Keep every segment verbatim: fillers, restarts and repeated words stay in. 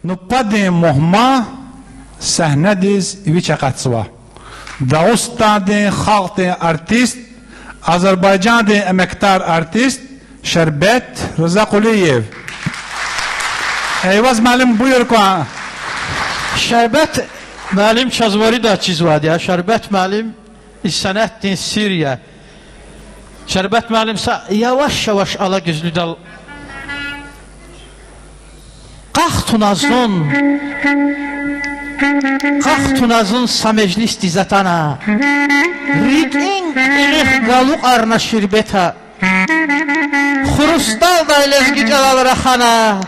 Нубатдин мугьман сегьнедиз вич акъатзава. Дагъустандин халкьдин артист, Азербайжандин эмекдар артист Шербет Ризакъулиев. Эйваз муаллим, буюр кван. Шербет муаллим чаз вирида чизвайди я. Шербет муаллим и сенятдин сир я. Шербет муаллим, са яваш-яваш ала гуьзлидал. Къах туна зун, къах туна зун са межлисдиз атана. РикӀин кьилихъ галукьарна Шербета. Хрусталдай лезги чӀалал рахана,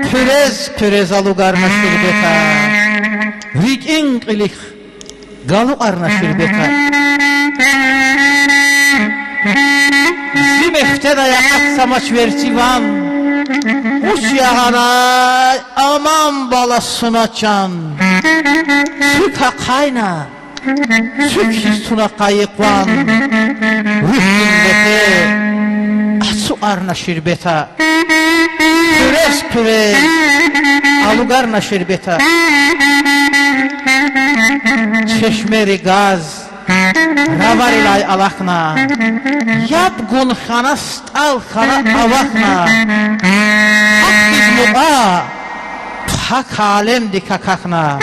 хъуьрез-хъуьрез алугарна Шербета. РикӀин кьилихъ галукьарна Шербета. Зи мефтедай акъатзамач верцӀи ван, къуч ягъанай, аман бала суна чан. Цуьк ахъайна, цуьк хьиз туна къайи къван, руьгьдин мете ацукьарна Шербета. Хъуьрез-хъуьрез алугарна Шербета. Чешмери газ раварилай алахьна, яб гун хьана, стӀал хьана авахьна. Гьахьтин мукьва пак алемдик акахьна.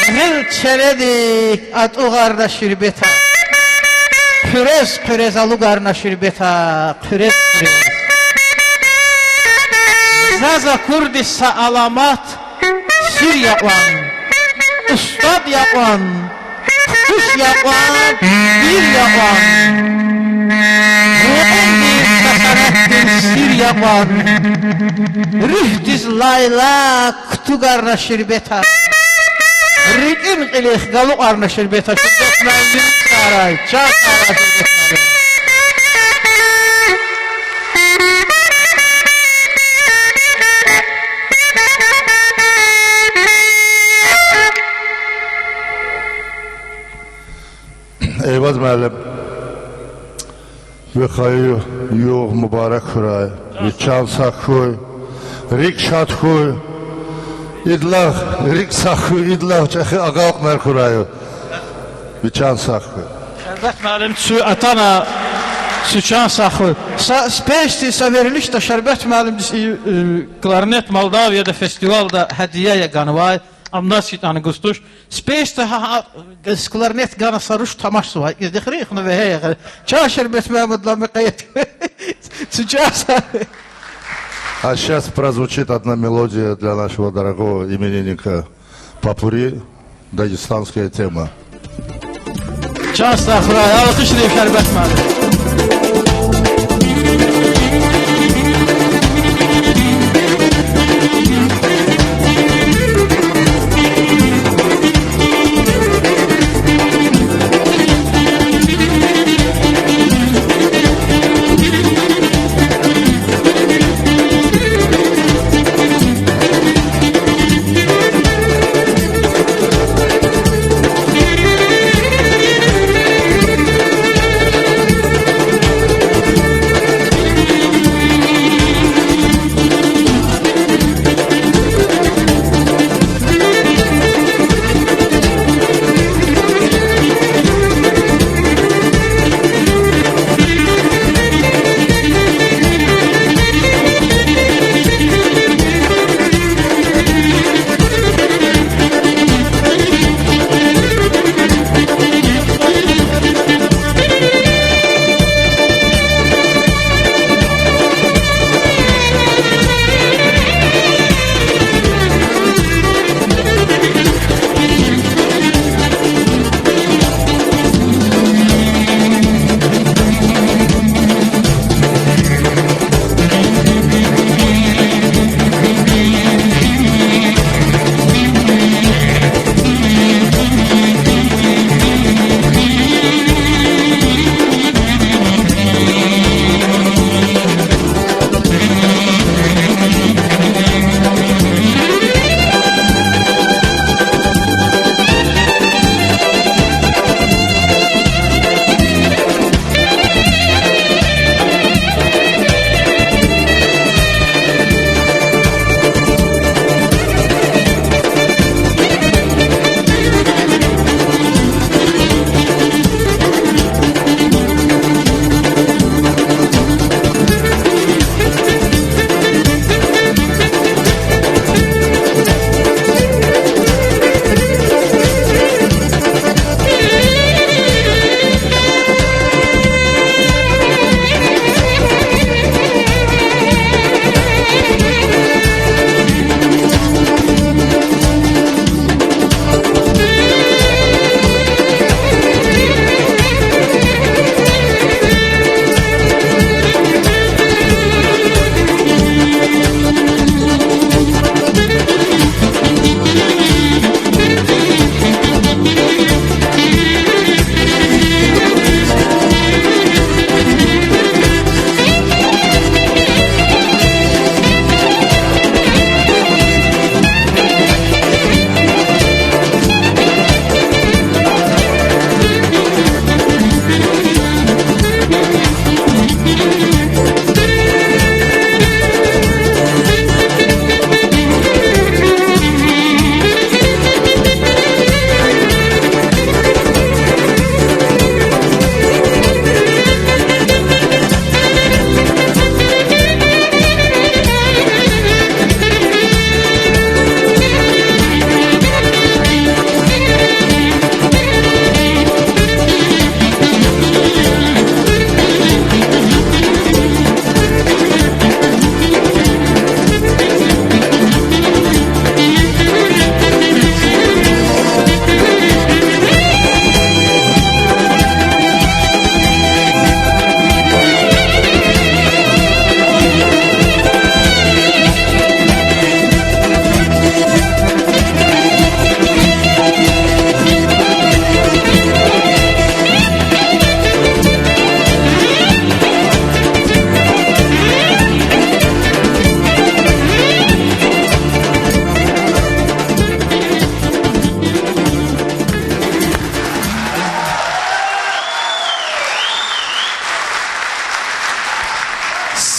Гъил челедик атӀугъарна Шербета. Хъуьрез-хъуьрез алугарна Шербета, хъуьрез-хъуьрез. Заз акурди са аламат сир я кьван, устад я кьван, туш я кьван, пир я кьван. Рекьендин са сенятдин сир я кьван, руьгьдиз лайлай кутугарна Шербета. РикӀин кьилихъ галукьарна Шербета. Шербет муаллим, чан сагърай, чан сагърай, Шербет муаллим. Эйваз муаллим, ви хайи югъ мубарак хьурай, ви чан сагъ хьуй, рикӀ шад хьуй, идалай рикӀ сагъ хьуй, идалай чӀехи агъа-акьунар хьурай, ви чан сагъ хьуй. Шербет муаллим, куьн атана, куь чан сагъ хьуй. Са спецди са верилишда Шербет муаллимдиз и, э, кларнет Молдавияда фестивалда гьадия я ганвай, амма чаз ятӀани гуз туш. Спецди гьа, гьа, кларнет гана са руш тамашзавай, из дехри ихна вегьей. Чан Шербет Мегьамедуллагь, мукъаят. Куь чан сагъ. А щас прозвучит одна мелодия для нашего дорогого именинника. Попурри, дагестанская тема. Чан сагърай, алкъишрив Шербет муаллим.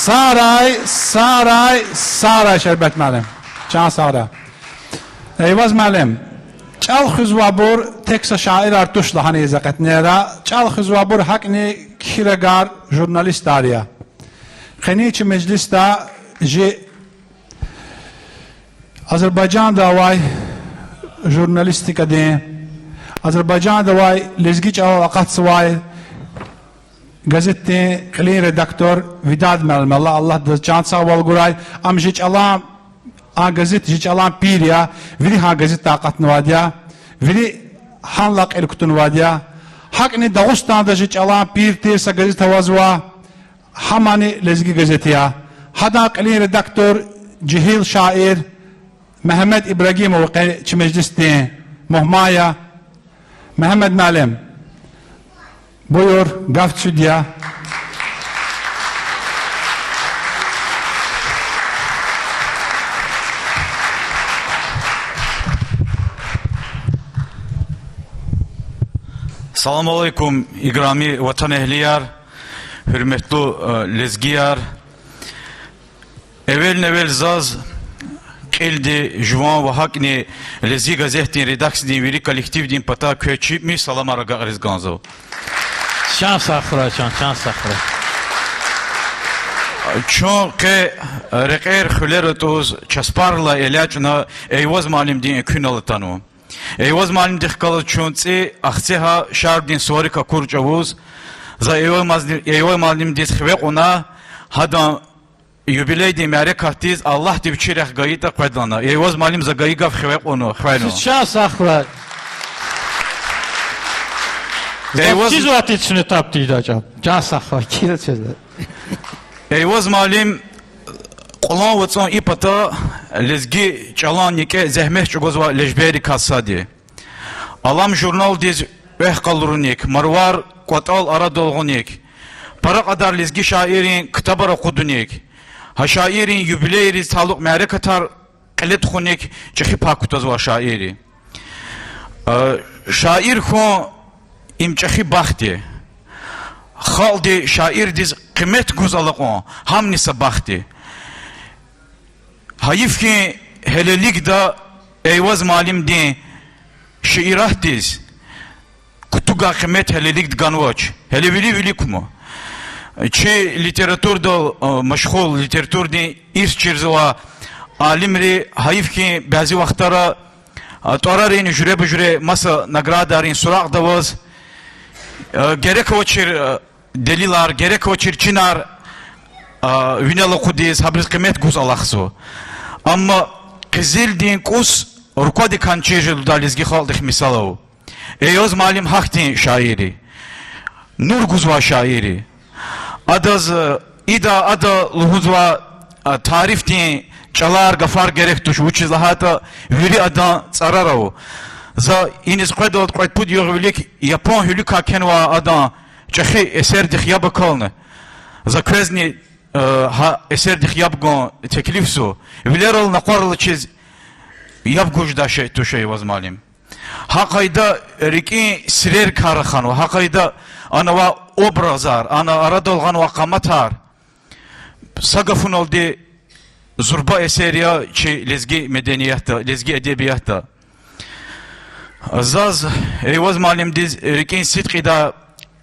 Сагърай, сагърай, сагърай, Шербет муаллим. Чан сагърай. Эйваз муаллим, чӀал хуьзвайбур тек са шаирар туш лагьана ийиз акъатнайла, чӀал хуьзвайбур гьакӀни кхьирагар, журналистар я. Къенин чи межлисда жи Азербайжанда авай журналистикадин, Азербайжанда авай лезги чӀалал акъатзавай газетдин кьилин редактор Видад муаллим, Аллагь, Аллагьди адаз чан сагъвал гурай, ам жи чӀалан, а газет жи чӀалан пир я, вири гьа газетдай акъатнавайди я, вири гьанлай кьил кутунвайди я. ГьакӀни Дагъустанда жи чӀалан пир тир са газет авазва, гьамани Лезги газет я. Гьадан кьилин редактор жегьил шаир Мегьамед Ибрагимов къе чи межлисдин мугьман я. Мегьамед муаллим, буюр, гаф куьд я. Салам алейкум, играми ватанэгьлияр, гьуьрметлу, э, лезгияр. Эвелни-эвел заз кьилди жуван ва гьакӀни Лезги газетдин редакциядин вири коллективдин патай квез чеб саламар агакьариз кӀанзава. Чан сагърай, чан, чан сагърай. Чун къе рекьер-хуьлер атӀуз, часпарилай элячӀна, Эйваз муаллимдин экуьнал атанва. Эйваз муаллимдихъ галаз чун цӀи Ахцегьа шардин суварик акур чӀавуз, за Эйваз муаллим-, Эйваз муаллимдиз хиве кьуна, гьадан юбилейдин мярекатдиз Аллагьди вичи рехъ гайитӀа къведлана. Эйваз муаллим, за гайи гаф хиве кьуна, хвена. Чан сагърай. Эйваз чизвайди чна таб тийидай чӀал. Чан сагърай, килчезда. Эйваз муаллим Кьулан вацӀун и пата лезги чӀалан никӀе зегьмет чӀугвазвай лежберрикай сад я. Алам журналдиз экв къалуруник, Марвар кӀватӀал арадал гъуник, пара кьадар лезги шаиррин ктабар акъудуник, гьа шаиррин юбилейриз талукь мярекатар кьиле тухуник чӀехи пай кутазвай шаир я. Э, шаир хьун им чӀехи бахт я. Халкьди шаирдиз къимет гуз алакьун, гьамни са бахт я. Гьайиф хьи, гьелелигда Эйваз муаллимдин шииратдиз кутугай къимет гьелелигда ганвач, гьеле вили виликму. Чи литературадал, э, машгъул, литературадин ирс чирзавай алимри, гьайиф хьи, бязи вахтара, э, тӀварарин жуьреба-жуьре маса наградарин суракьда аваз, э, герек авачир, э, делилар, герек авачир чинар, э, винел акъудиз, гьабуруз къимет гуз алахъзава. Амма къизилдин кӀус руквадикай чир жеда лезги халкьдихъ мисал ава. Эйваз муаллим гьахьтин шаир я. Нур гузвай шаир я. Адаз, э, ида ада лугьузвай, э, тарифдин чӀалар, гафар герек туш, вучиз лагьайтӀа вири адан цӀарар ава. За иниз къведалди кьвед-пуд югъ вилик япон гьуьлуькай кхьенвай адан чӀехи эсердихъ яб акална. За квезни, э, гьа эсердихъ яб гун теклифзава. Вилерал накъвар алачиз яб гуз жедай шей туш Эйваз муаллим. Гьа къайда рикӀин сирер кар хьанва, гьа къайда ана авай образар, ана арадал гъанвай къаматар, са гафуналди, зурба эсер я чи лезги медениятда, лезги эдебиятда. Заз Эйваз муаллимдиз рикӀин сидкьидай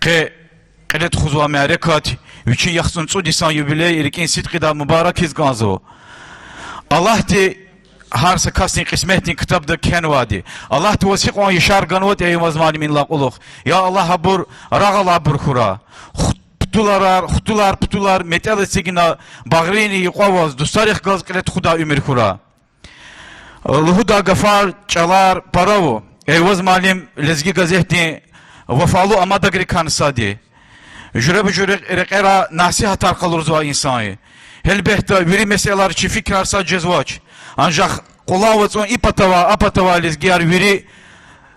къе кьиле тухузвай мярекат, вичин яхцӀурни цӀуд йисан юбилей рикӀин сидкьидай мубаракиз кӀанзава. Аллагьди гьар са касдин кьисметдин ктабда кхьенвайди. Аллагьди ваз гьикьван яшар ганватӀа, Эйваз муаллим, инлай кьулухъ. Я Аллагь, абур рагъ алайбур хьурай. Ху-, путулар, хтулар, путулар метӀел эцигна, багърини юкьва аваз, дустарихъ галаз кьиле тухудай уьмуьр хьурай. Лугьудай гафар, чӀалар пара ава. Эйваз муаллим Лезги газетдин вафалу амадагрикай сад я. Жуьреба-жуьре рекьера насигьатар къалурзавай инсан я. Гьелбетда, вири месэлайра чи фикирар сад жезвач. Анжах Кьулан вацӀун и патавай, а патавай лезгияр вири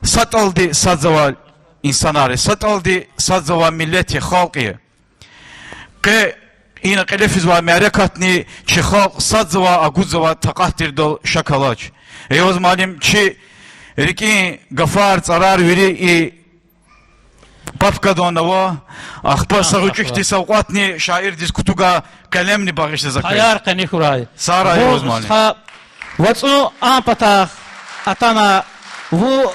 са тӀалди садзавай инсанар я, са тӀалди садзавай миллет я, халкь я. Къе ина кьиле физвай мярекатни чи халкь садзавай, агудзавай такьат тирдал шак алач. Эйваз муаллим, чи рикӀин гафар, цӀарар вири и папкада ава, ахпа са гъвечӀи хьтин савкьватни шаирдиз кутугай Къелемни багъишда за квез. Паяр къени хьурай. Сагърай, Айваз муаллим. Вун стха, вацӀун а патахъ атана, вун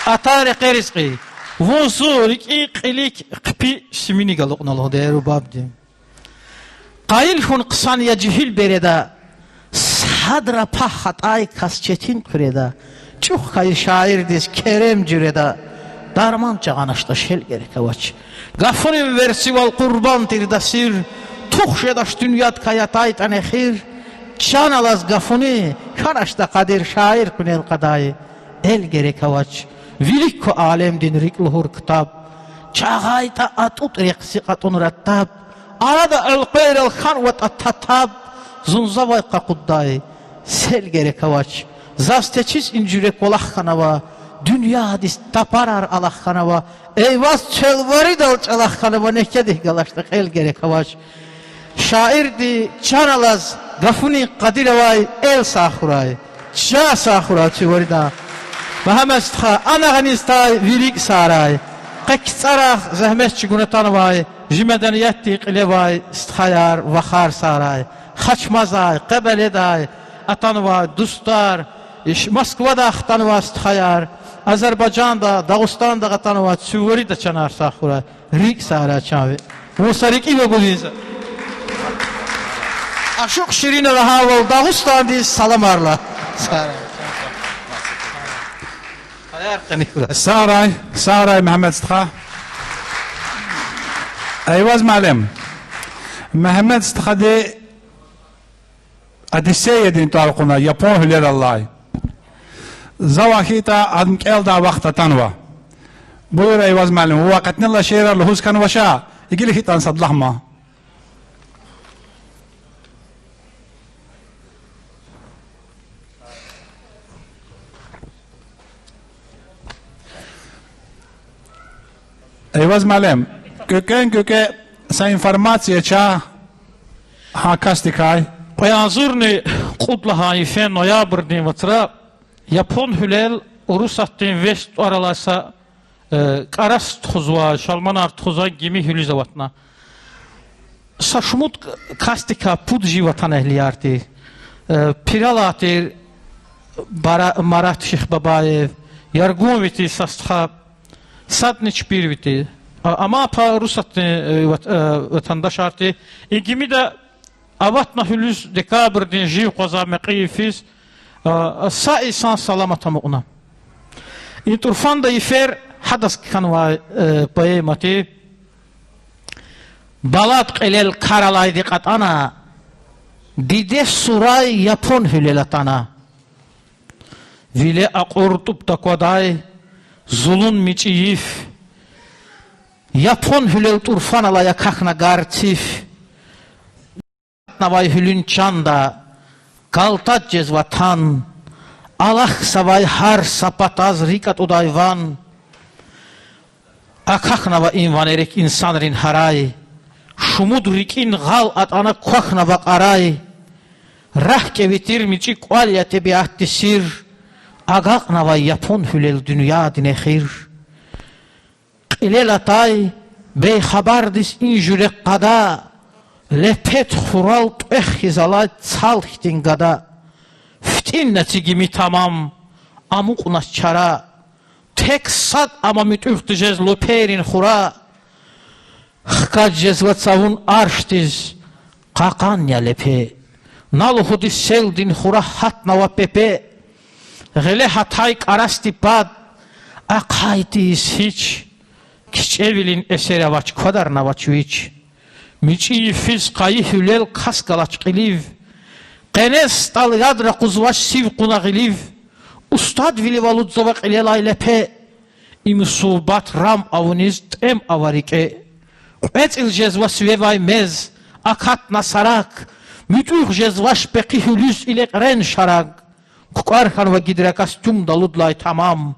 атай рекье ризкьи, вун зун рикӀин кьилик хъипи симиниг алукьна лугьудай рубабди. Къайил хьун хъсан я жегьил береда, садра пагь хатӀай кас четин хъуьреда, чӀух хьайи шаирдиз керем жуьреда, дарман жагъаначтӀа шел герек авач. Гафунин верцивал къурбанд тир дасир, тух жедач дуьньядикай атайтӀани эхир, чан алаз гафуни хьаначтӀа къадир, шаир къуьнел кьадай эл герек авач. Вилик ква алемдин рикӀ лугьур ктаб, жагъайтӀа атӀутӀ рехъ зи кьатӀунра таб, арада элкъвейрал хьанватӀа татаб, зун завай къакъуддай сел герек авач. Заз течиз и жуьре кӀвалах хьанава, дуьньядиз тапарар алахъ хьанава, Эйваз цвел варидал чӀалахъ хьанава, некедихъ галачтӀа кьел герек авач. Шаирди чан алаз гафунин къадир авай эл сагъ хьурай. Чан сагъ хьурай чи виридан. Мегьамед стха, ана гъаниз атай ви рикӀ сагърай. Къе КцӀарахъ зегьмет чӀугуна атанвай жи медениятдин кьиле авай стхаяр, вахар сагърай. Хачмазай, Къебеледай атанвай дустар, иш-, Москвадай хтанвай стхаяр, Азербайжанда, Дагъустанда атанвай цуь вирида чанар сагъ хьурай, рикӀ сагърай чан ви. Вун са рикӀив агудин за. Ашукь Ширина лагьайвал Дагъустандиз саламар лагь. Сагърай. Сагърай, сагърай, Мегьамед стха. Эйваз муаллим, Мегьамед стхади Одиссеядин тӀвар кьуна, япон гьуьлерал алай. Завай хьайитӀа, ам кӀелдай вахт атанва. Буюр, Эйваз муаллим, вун кьетӀенлай шиирар лугьуз хьанвач, гила хьайитӀани сад лагь ман. Эйваз муаллим, кӀвекӀвен кӀвекӀве са информация ча гьа касдикай. Кьве агъзурни кьуд лагьай йифен ноябрдин вацра япон гьуьлел Урусатдин вес тӀвар алай са, э, кӀараст тухузвай, шалманар тухузвай гими гьуьлуьз аватна. Са шумуд касдикай пуд жив атана, эгьлияр тир. Э, Пиралай тир Бара-, Марат Шихбабаев, Яргунви тир са стха, садни чпирви тир. А, амай пай Урусатдин, э, ват-, э, ватандашар тир. И гимида аватна гьуьлуьз декабрдин жив къвазвай мекьи йифиз, а, са инсан саламат амукьна. И тӀурфанда йифер гьадаз кхьенвай, э, поэма тир. Балад кьилел кар алайди кьатӀана, диде сурай япон гьуьлел атана. Виле акьур тӀуб таквадай зулун мичӀи йиф, япон гьуьлел тӀурфан алай акахьна гар циф. Гьатнавай гьуьлуьн чанда калтад жез ватан, алахьзавай гьар са патаз рикӀ атӀудай ван. Акахьнава и ванерик инсанрин гьарай, шумуд рикӀин гъал атӀана квахьнава кьарай. Рагь кӀеви тир мичӀи кӀвал я, тӀебиатди сир, агакьнавай япон гьуьлел дуьньядин эхир. Кьилел атай бейхабардиз и жуьре къада, лепет хурал тӀвех хьиз алай цал хьтин гада. ФитӀинна ци гими тамам, амукьнач чара. Тек сад ама муьтӀуьгъ тежез луьперин хура. Хкаж жезва цавун аршдиз кьакьан я лепе. На лугьуди селдин хура гьатнава пепе. Гъиле гьатай кӀарасди пад ахъай тийиз гьич, кичӀевилин эсер авач, квадарнавач вич. МичӀи йифиз къайи гьуьлел кас галач кьилив. Къенез СтӀал яд ракъузвач сив кьуна гъилив. Устадвилив алудзава кьилелай лепе. И мусибат рам авуниз тӀем ава рикӀе. Кьве цӀил жезва сивевай мез, акатна сарак. МуьтӀуьгъ жезвач пехъи гьуьлуьз и лекьрен шараг. КукӀвар хьанва гидра костюмдал алудлай тамам.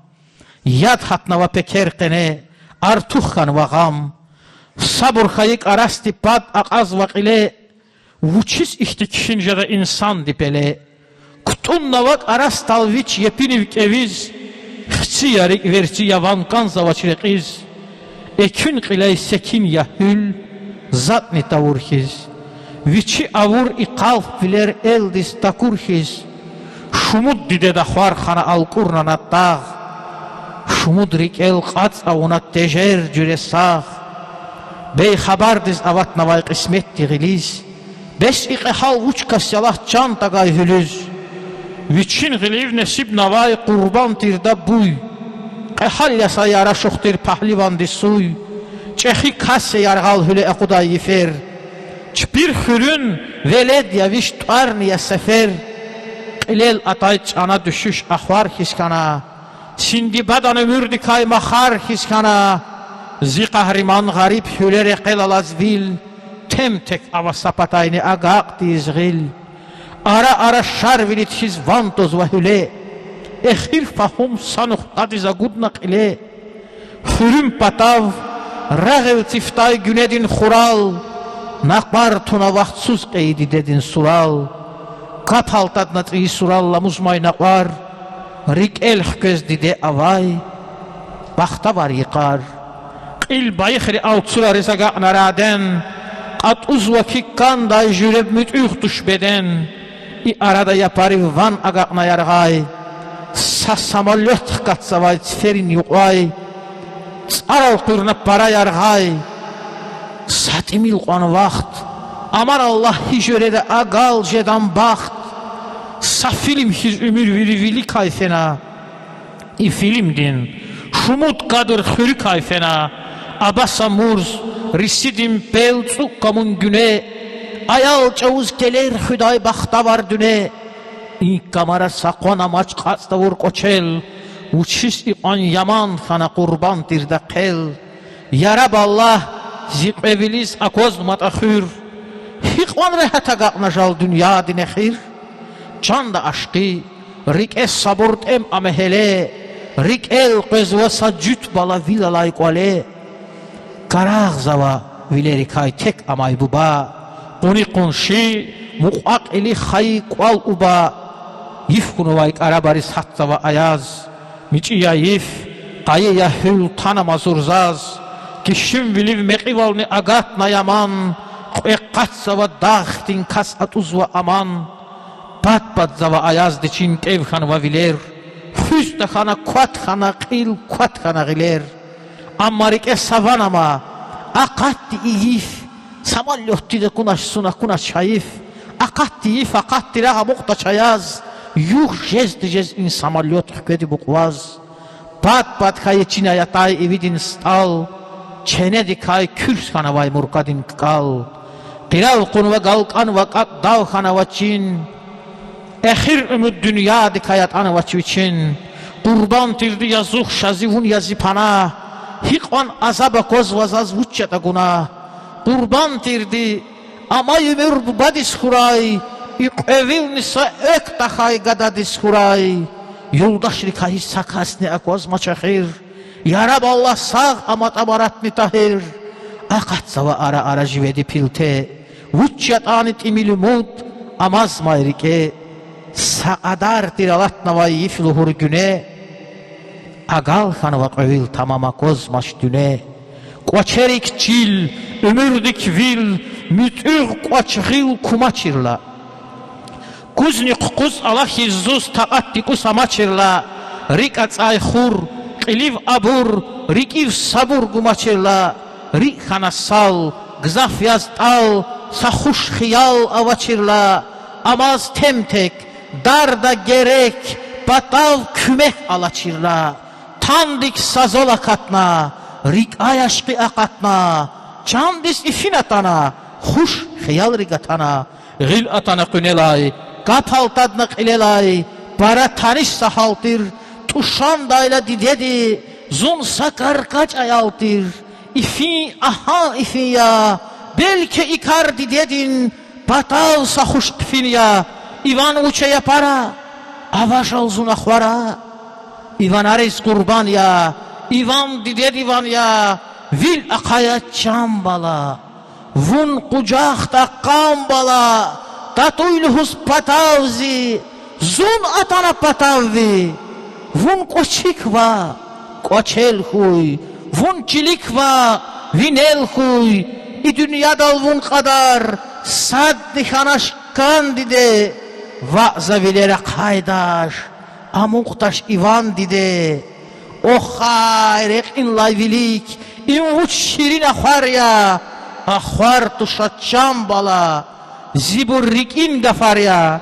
Яд гьатнава пекер къене, артух хьанва гъам. Сабур хьайи кӀарасди пад акьазва кьиле. Вучиз ихьтин кхьин жеда инсанди пеле? КутӀуннава кӀарасдал вич епинив кӀевиз, хци я рикӀ верцӀи я ван, кӀанзавач рекьиз. Экуьн кьилай секин я гьуьл, затӀни тавур хьиз. Вичи авур и къалпвилер элдиз такур хьиз, шумуд дидеда хвар хана алкӀурна на дагъ. Шумуд рикӀел кьацӀ авуна тежер жуьре сагъ. Бейхабардиз аватнавай кьисметди гъилиз, бес и кьегьал вуч кас я лагь чан тагай гьуьлуьз. Вичин гъилив несибнавай къурбанд тирда буй, кьегьал я са ярашух тир пагьливанди суй. ЧӀехи кас я яргъал гьуьле акъудай йифер, чпир хуьруьн велед я виш, тӀварни я сефер. Кьилел атай чӀана дуьшуьш ахвар хьиз хьана, синдибадан уьмуьрдикай махар хьиз хьана. Зи къагьриман гъариб гьуьле рекьел алаз вил, тем-тек ава са патайни агакь тийиз гъил. Ара-ара шарвилид хьиз ван твазва гьуьле. Эхир фагьум санухтӀадиз агудна кьиле. Хуьруьн патав рагъ эцифдай гуьнедин хурал, накъвар туна вахтсуз кьейи дидедин сурал. Капалтадна цӀийи сурал ламузмай накъвар, рикӀел хквез диде авай бахтавар йикъар. Кьил байихри алцурариз агакьна раден, кьатӀузва хьи кандай жуьре муьтӀуьгъ туш беден. И арада япарив ван агакьна яргъай, са самолёт хкатзавай циферин юкьвай. ЦӀарал къуьрна пара яргъай. Са тӀимил кьван вахт, амар Аллагь, гьи жуьреда агал жедан бахт. Са фильм хьиз уьмуьр вири виликай фена. И фильмдин шумуд кадр хуьруькай фена. Абас Амурз, Рисидин пел, ЦӀукӀ камун гуьне, аял чӀавуз келер хуьдай бахтавар дуьне. И камара са къван амач кьацӀ тавур кӀвачел, вучиз икьван яман хьана къурбанд тирда хъел. Яраб Аллагь, зи кьве вилиз аквазнаматӀа хуьр, гьикьван регьят агакьна жал дуьньядин эхир. Чанда ашкъи, рикӀе сабур тӀем ама гьеле, рикӀел къвезва са жуьт бала вил алай кӀвале. Карагъзава вилерикай тек амай буба, къуни къунши, мукьва-кьили, хайи кӀвал-уба. Йиф хьунвай кӀарабариз гьатзава аяз, мичӀи я йиф, къайи я гьуьл, танама зур заз. Кишинвилив мекьивални агатнай аман, кьве къатзава дагъ хьтин, кас атӀузва аман. Пад-падзава аязди, чин-кӀев хьанва вилер, хуьз тахьана, кват хьана кьил, кват хьана гъилер. Амма рикӀе са ван ама: акъатди и йиф, самолётдиз акунач, зун акунач гьайиф. Акъатди йиф, акъатди, рагъ амукьдач аяз, югъ жез-тежез и самолёт хкведи букьваз. Пад-пад хьайи чинай атай ивидин стӀал, ченедикай куьрс хьанавай муркадин кӀал. Къирал кьунва, галкӀанва кӀатӀ, дав хьанава чин. Эхир умуд дуьньядикай атӀанвач вичин. Къурбанд тирди язух ша зи, вун я зи пана. Гьикьван азаб аквазва заз, вуч ятӀа гунагь. Къурбанд тирди, амай уьмуьр бубадиз хьурай, и кьве вилни са экв тахьай гададиз хьурай. Юлдашрикай гьич са касни аквазмач эхир. Яраб Аллагь, сагъ аматӀа Маратни Тагьир. Акъатзава ара-ара живеди пилте, вуч ятӀани тӀимил умуд амазмай рикӀе. Са кьадар тир алатнавай йиф лугьур гуьне, агал хьанва кьве вил, тамам аквазмач дуьне. КӀвачерик чил, уьмуьрдик вил, муьтӀуьгъ кӀвач гъил кумачирла. Кузни хъукъуз алахьиз зуз такьатди кӀус амачирла, рикӀ ацӀай хур, кьилив абур, рикӀив сабур гумачирла, рикӀ хьана сал, гзаф яз тӀал, са хуш хиял авачирла, амаз тем-тек, дарда герек, патав куьмек алачирла. Тандик са зал акатна, рикӀяй ашкъи акъатна, чандиз ифин атана, хуш хиялри гатана. Гъил атана къуьнелай, капалтадна кьилелай, пара таниш са гьал тир, тӀушандайла дидеди, зун са каркач аял тир. Ифин, агьа, ифин я, белки и кар дидедин патав са хуш хъфин я. И ван вуч я, я пара, аважал зун ахвара. И ванариз къурбан я, и ван дидедин ван я, вил ахъая, чан бала. Вун къужахда, къан бала, татуй лугьуз патав зи, зун атана патав ви. Вун кӀвачик ква, кӀвачел хьуй, вун чилик ква, винел хьуй, и дуьньядал вун кьадар Садни хьанач кӀан, диде, ваъ, за вилер ахъайдач, амукьдач Иван, диде. Охай, рекьин лай вилик, им вуч ширин ахвар я, ахвар туша, чан бала, зибур рикӀин гафар я.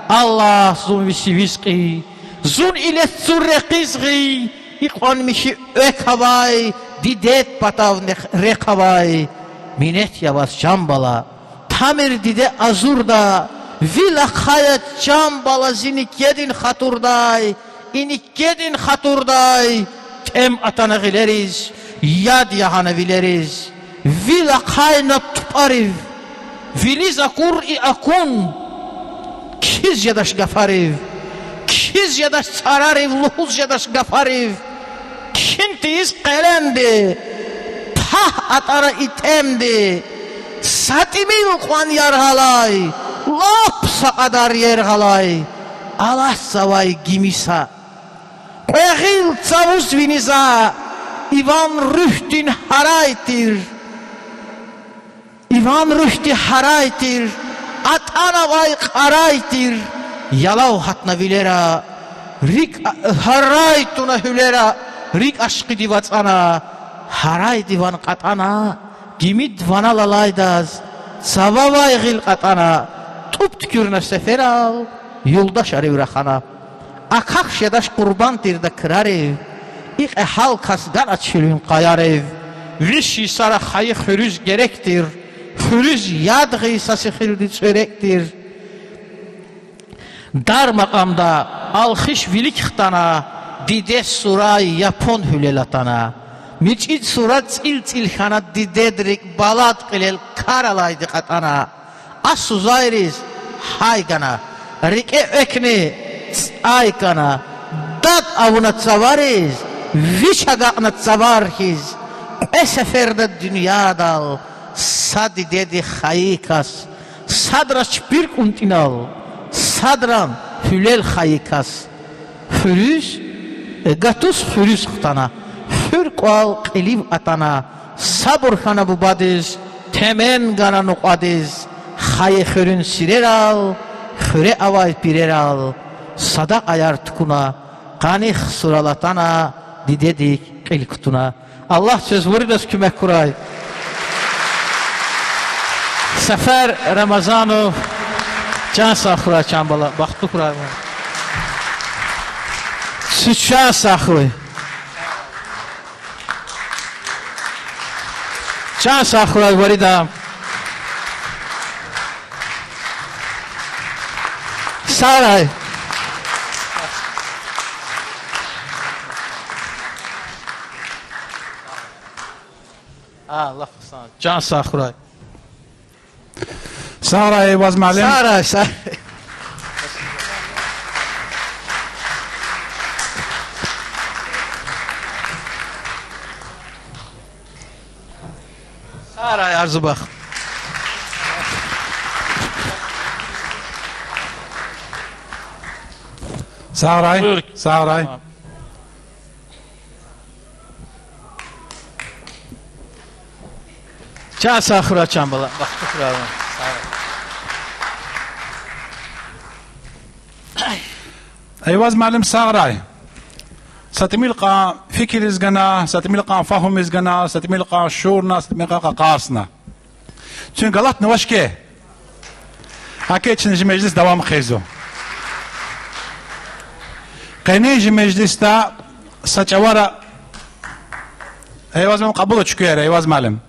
Аллагьди зун ви сивиз кьий, зун илет цур рекьиз гъий, икьван михьи экв авай, дидед патав нехъ рехъ авай. Минет я ваз, чан бала. Тамир диде азурда, вил ахъая, чан бала, зи никӀедин хатурдай, и никӀедин хатурдай. ТӀем атана гъилериз, яд ягъана вилериз, вил ахъайна тупӀарив, вилиз акур и акун, кхьиз жедач гафарив, кхьиз жедач цӀарарив, лугьуз жедач гафарив. Кхьин тийиз къелемди, пагь атӀана и тӀемди, са тӀимил кьван яргъалай, лап са кьадар яргъалай, алатзавай гими са. Кьве гъил цавуз виниз за, Иван руьгьдин гьарай тир. Иван руьгьди гьарай тир, атӀанавай кьарай тир, ялав гьатна вилера, рикӀ гьарай туна гьуьлера, рикӀ ашкъидив ацӀана, гьарайди ван кьатӀана, гимид ванал алайдаз, цававай гъил кьатӀана, тӀуб туькӀуьрна сеферал, юлдашарив рахана. Акахь жедач къурбанд тирда крарив, икье гьал кас ганач гьуьлуьн къаярив. Виш йисара хайи хуьруьз герек тир, хуьруьз яд гъиз са сихилди цӀверек тир. Дар макьамда алхиш вилик хтана, дидед сурай япон гьуьлел атана. МичӀид сура цӀил-цӀил хьана, дидед рикӀ балад кьилел кар алайди кьатӀана. А сузайриз гьай гана, рикӀе экни цӀай кана, дад авуна цавариз, вич агакьна цавар хьиз, кьве сеферда дуьньядал са дидеди хайи кас, садра чпир кӀунтӀинал, садра гьуьлел хайи кас. Хуьруьз, э, гатуз хуьруьз хтана, хуьр кӀвал кьилив атана, сабур хьана бубадиз, темен гана нукьвадиз, хайи хуьруьн сирерал, хуьре авай пирерал, садакьаяр тукӀуна, къаних сурал атана, дидедик кьил кутуна. Аллагьди квез виридаз куьмек хьурай. Сафар Рамазанов, чан сагъ хьурай, чан бала, бахтлу хьурай вун. Куьн чан сагъ хьуй. Чан сагъ хьурай, вирида. Сагърай. А, лап хъсан. Чан сагъ хьурай. Сагърай, Эйваз муаллим. Сагърай, сагърай. Сагърай, Арзубах. Сагърай, Буюр. Сагърай. Чан сагъ хьурай, чан бала. Бахтлу хьурай. Эйваз муаллим, сагърай. Са тӀимил кьван фикириз гана, са тӀимил кьван фагьумиз гана, са тӀимил кьван шуурна, са тӀимил кьван къакъарсна. Чун галатнавач хьи, гьакӀ чна жи межлис давам хъийизва. Къенин жи межлисда са чӀавара, Эйваз муаллим, кьабула чукуяр, Эйваз муаллим.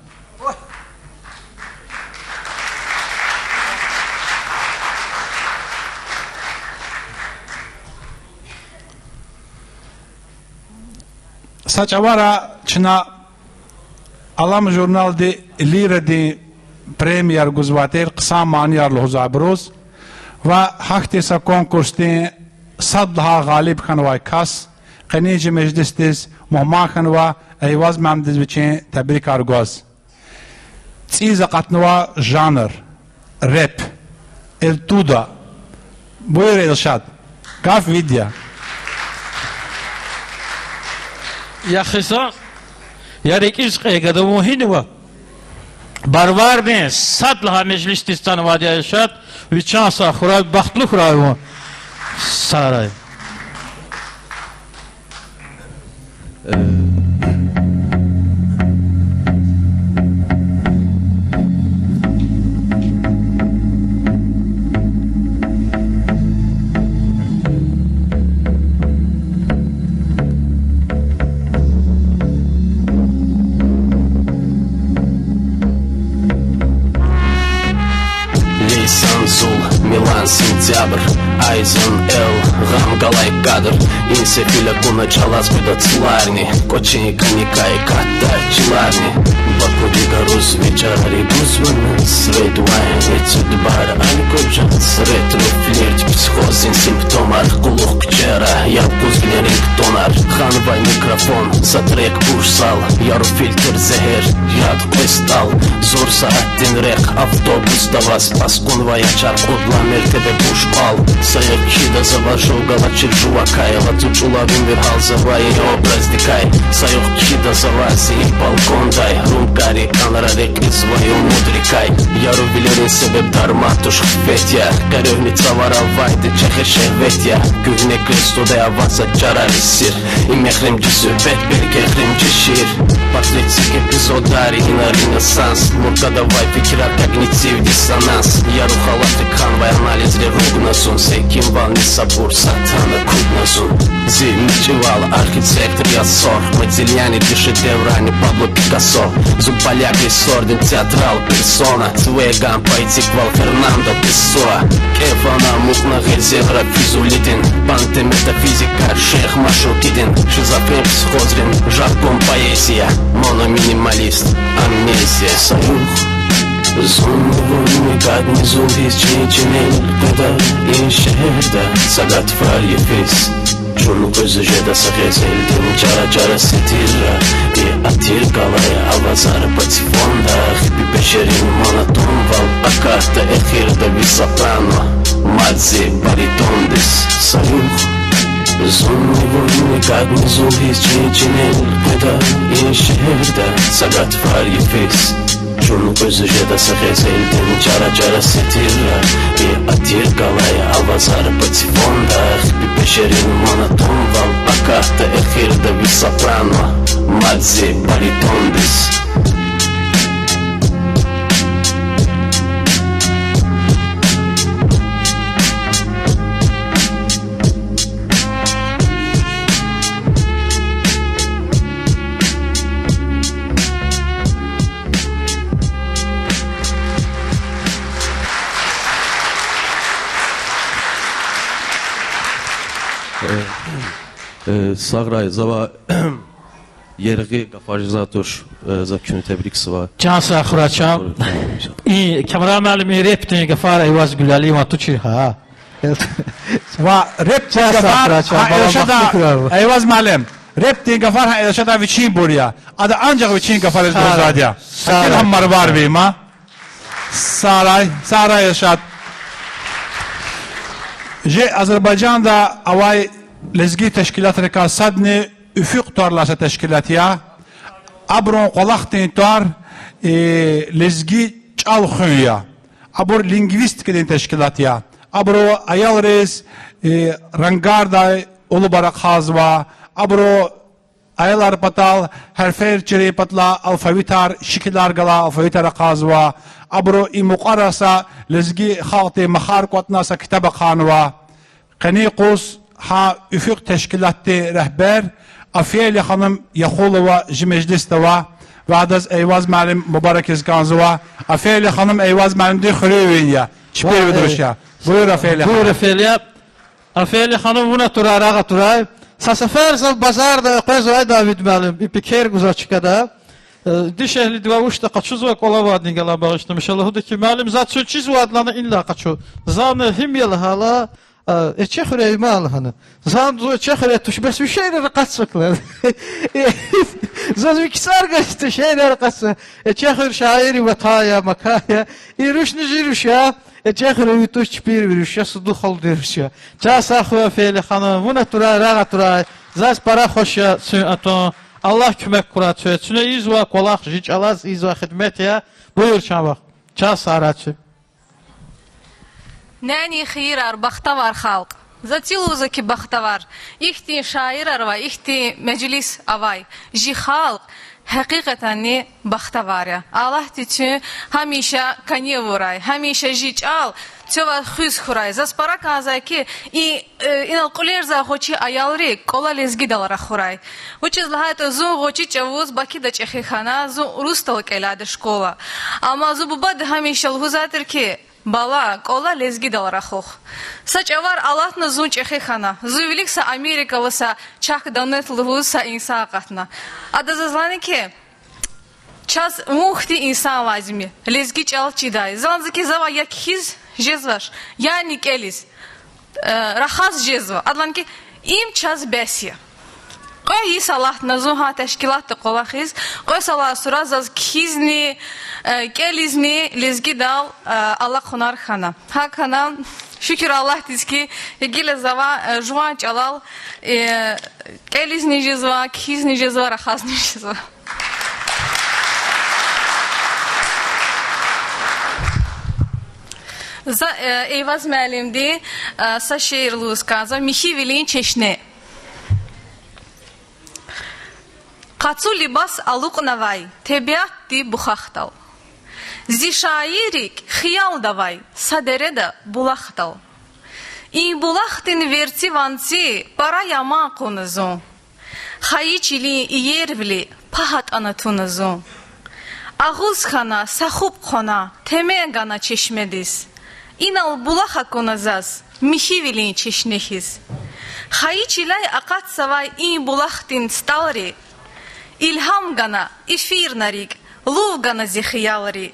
Са чӀавара чна Алам журналди Лирадин премияяр гузвай тир, хъсан манияр лугьузвайбуруз. Ва гьахьтин са конкурсдин сад лагьай гъалиб хьанвай кас къенин жи межлисдиз мугьман хьанва, Эйваз муаллимдиз вичин тебрикар гваз. ЦӀийиз акъатнава жанр: рэп, элтуда. Буюр, Элшад, гаф вид я. Я хизан, я рикӀиз кьей гада, вун гьинава? Барвардин сад лагьай межлисдиз атанвайди я Эльшад, ви чан сагъ хьурай, бахтлу хьурай вун. Сагърай. Лейсан зул, Милан, сентябрь, Айзен Л, гъам галай кадр, ин сефил акуна чӀалаз къведа цларни, кӀвачин кӀаникай катда чиларни. Бакуди гаруз ви чарари гузвани, с red wine, этюд бар, алкоголь, с ретро флирт, психозин симптомар, кьулухъ куьчера, яб гузвани рингтонар, ханвай микрофон, са трек буш зал, яру фильтр зегьер, яд къвез тӀал, зур сятдин рехъ, автобусда ваз, паскъунвай я чар кьуд лагьай мертебе, буш кӀвал. Са югъ кхьида за ваз жув галачир жувакай, лацу чӀулав вири гьалзавай и образдикай. Са югъ кхьида за ваз и балкондай, румкари кӀанра рекьизвай умудрикай. Яру вилерин себеб дарман туш хифет я, къеревни цавара авайди чӀехи шегьвет я. Куьгьне квез тудай аваз за чарари сир, и мехримжи суьгьбет, белки эхиримжи шиир. Патрициз эпизодар, ина ренессанс, муркадавай фикирар, когнитив диссонанс. Яру халатдик хьанвай анализри ругна зун, секинвал ни сабур, сатана кугна зун. Зи мичӀивал архитектор я Сор, Модильяни, шедеврани Пабло Пикассо. Зун поляк рессордин театрал персона, цвеган поэтиквал Фернандо Пессоа. КӀев ана амукьна гъезелра Физулидин, пантеметафизикар Шейх Машукидин, шизофрен психозрин жаргон поэзия, мономинималист, амнезия. Са югъ зунни вунни кӀадни зулдиз чин чинел къведа и шегьерда, са гатфар йифиз чун къвез жеда са гъезелдин чара-чара сетирра, и атир галай авазар патефонда, хипи пешерин монотонвал акатда эхирда ви сопрано, мад зи баритондиз. Са югъ зунни вунни кӀадни зулдиз чин чинел къведа и шегьерда, са гатфар йифиз чун къвез жеда са гъезелдин чара-чара сетирра, и атир галай авазар патефонда, хипи пешерин монотонвал акатда эхирда ви сопрано, мад зи баритондиз. Э, э, сагърай, завай яргъи гафар жезвай туш, э, за куьн тебрикзава. Чан сагъ хьурай, чан. И Камран муаллим, и репдин гафар Эйваз Гуьлалиеван тушир, гьа? Ва репдин гафар гьа Эльшада, Эйваз муаллим, репдин гафар гьа Эльшада вичин бур я. Ада анжах вичин гафариз гузвайди я. Акил гьам Марвар ви ма. Сагърай, сагърай, Эльшад. Жи Азербайжанда авай лезги тешкилатрикай садни Уьфуькь тӀвар лагьай са тешкилат я. Абурун кӀвалахдин тӀвар, э, лезги чӀал хуьн я. Абур лингвистикадин тешкилат я. Абуру аялриз, э, рангардай улубар ахъайзава. Абуру аялар патал гьарфер чирун патал алфавитар, шикилар галай алфавитар ахъайзава. Абуру и мукьвара са лезги халкьдин махар кӀватӀна са ктаб ахъайнава. Къенин юкъуз гьа Уьфуькь тешкилатдин регьбер Афелия ханум Яхулова жи межлисда ава, ва адаз Эйваз муаллим мубаракиз кӀанзава. Афелия ханум Эйваз муаллимдин хуьруьнвий я, чпивай дуруш я. Буюр, Афелия ханум. Буюр, Афелия. Афелия ханум, вун атурай, рагъ атурай. Са сефер зав базарда экъвезвайди я Авид муаллим, и пекер гузвай чкада. Э, дишегьлидивай вучда къачузвай кӀвале авайди я лагьана багъишламиша, лугьуда хьи, муаллим, заз чун чизвайди я лагьана, инлай къачу. Зани гьим я лагьайла, э, Эчехуьре има лагьана. Зани зун Эчехуьре туш, бес вишейрар акъатзавай лагьана. Заз ви ксар гвайди, вишейрар акъатзава. Эчехуьр шаиррин ватан я, макан я. И рушни жи руш я. Эчехуьре ви туш, чпин ви руш я, суду халудин руш я. Чан сагъ хьуй, Афелия ханум, вун атурай, рагъ атурай. Заз пара хуш я куьн атун. Аллагь куьмек хьурай квез. Куьне ийизвай кӀвалах жи чӀалаз ийизвай хидмет я. Буюр, чан вах. Чан Сагърай чи. Нянин хийирар, бахтавар халкь. За ци лугьузва хьи, бахтавар. Ихьтин шаирар ва ихьтин межлис авай жи халкь гьакъикъатанни бахтавар я. Аллагьди куьн гьамиша кӀани авурай, гьамиша жи чӀал квевай хуьз хьурай. Заз пара кӀанзавай хьи, и, э, инал кьуьлерзавай гъвечӀи аялри кӀвале лезгидал рахурай. Вучиз лагьайтӀа зун гъвечӀи чӀавуз Бакуда чӀехи хьана, зун урусдал кӀелайди школа. Амма зи бубади гьамиша лугьузвай тир хьи, бала, кӀвале лезгидал рахух. Са чӀавар алатна, зун чӀехи хьана. Зи вилик са Америкада са Чак Доннет лугьуз са инсан акъатна. Ада заз лагьана хьи, чаз вун хьтин инсан лазим я, лезги чӀал чидай. За лагьана хьи, завай я кхьиз жезвач, яни кӀелиз, э, рахаз жезва. Ада лагьана хьи, им чаз бес я. Кьве йис алатна зун гьа тешкилатда кӀвалахиз, кьве йисалай сура заз кхьизни, э, кӀелизни лезгидал, э, алакьунар хьана. ГьакӀ хьана, шукур Аллагьдиз хьи, гила завай, э, жуван чӀалал, э, кӀелизни жезва, кхьизни жезва, рахазни жезва. За, э, Эйваз муаллимди, э, са шиир лугьуз кӀанзава, Михьивилин чешне. Къацу либас алукьнавай тебиатди бухахдал, зи шаиррик хиялда авай са дереда булахдал. И булахдин верцӀи-ванци пара яман кьуна зун. Хайи чилин иервили пагь атӀана туна зун. Агъуз хьана, са хупӀ хъвана, темен гана чешмедиз. Инал булах акуна заз, Михьивилин чешне хьиз. Хайи чилай акъатзавай и булахдин стӀалри илгьам гана эфирна рикӀ, лув гана зи хиялри.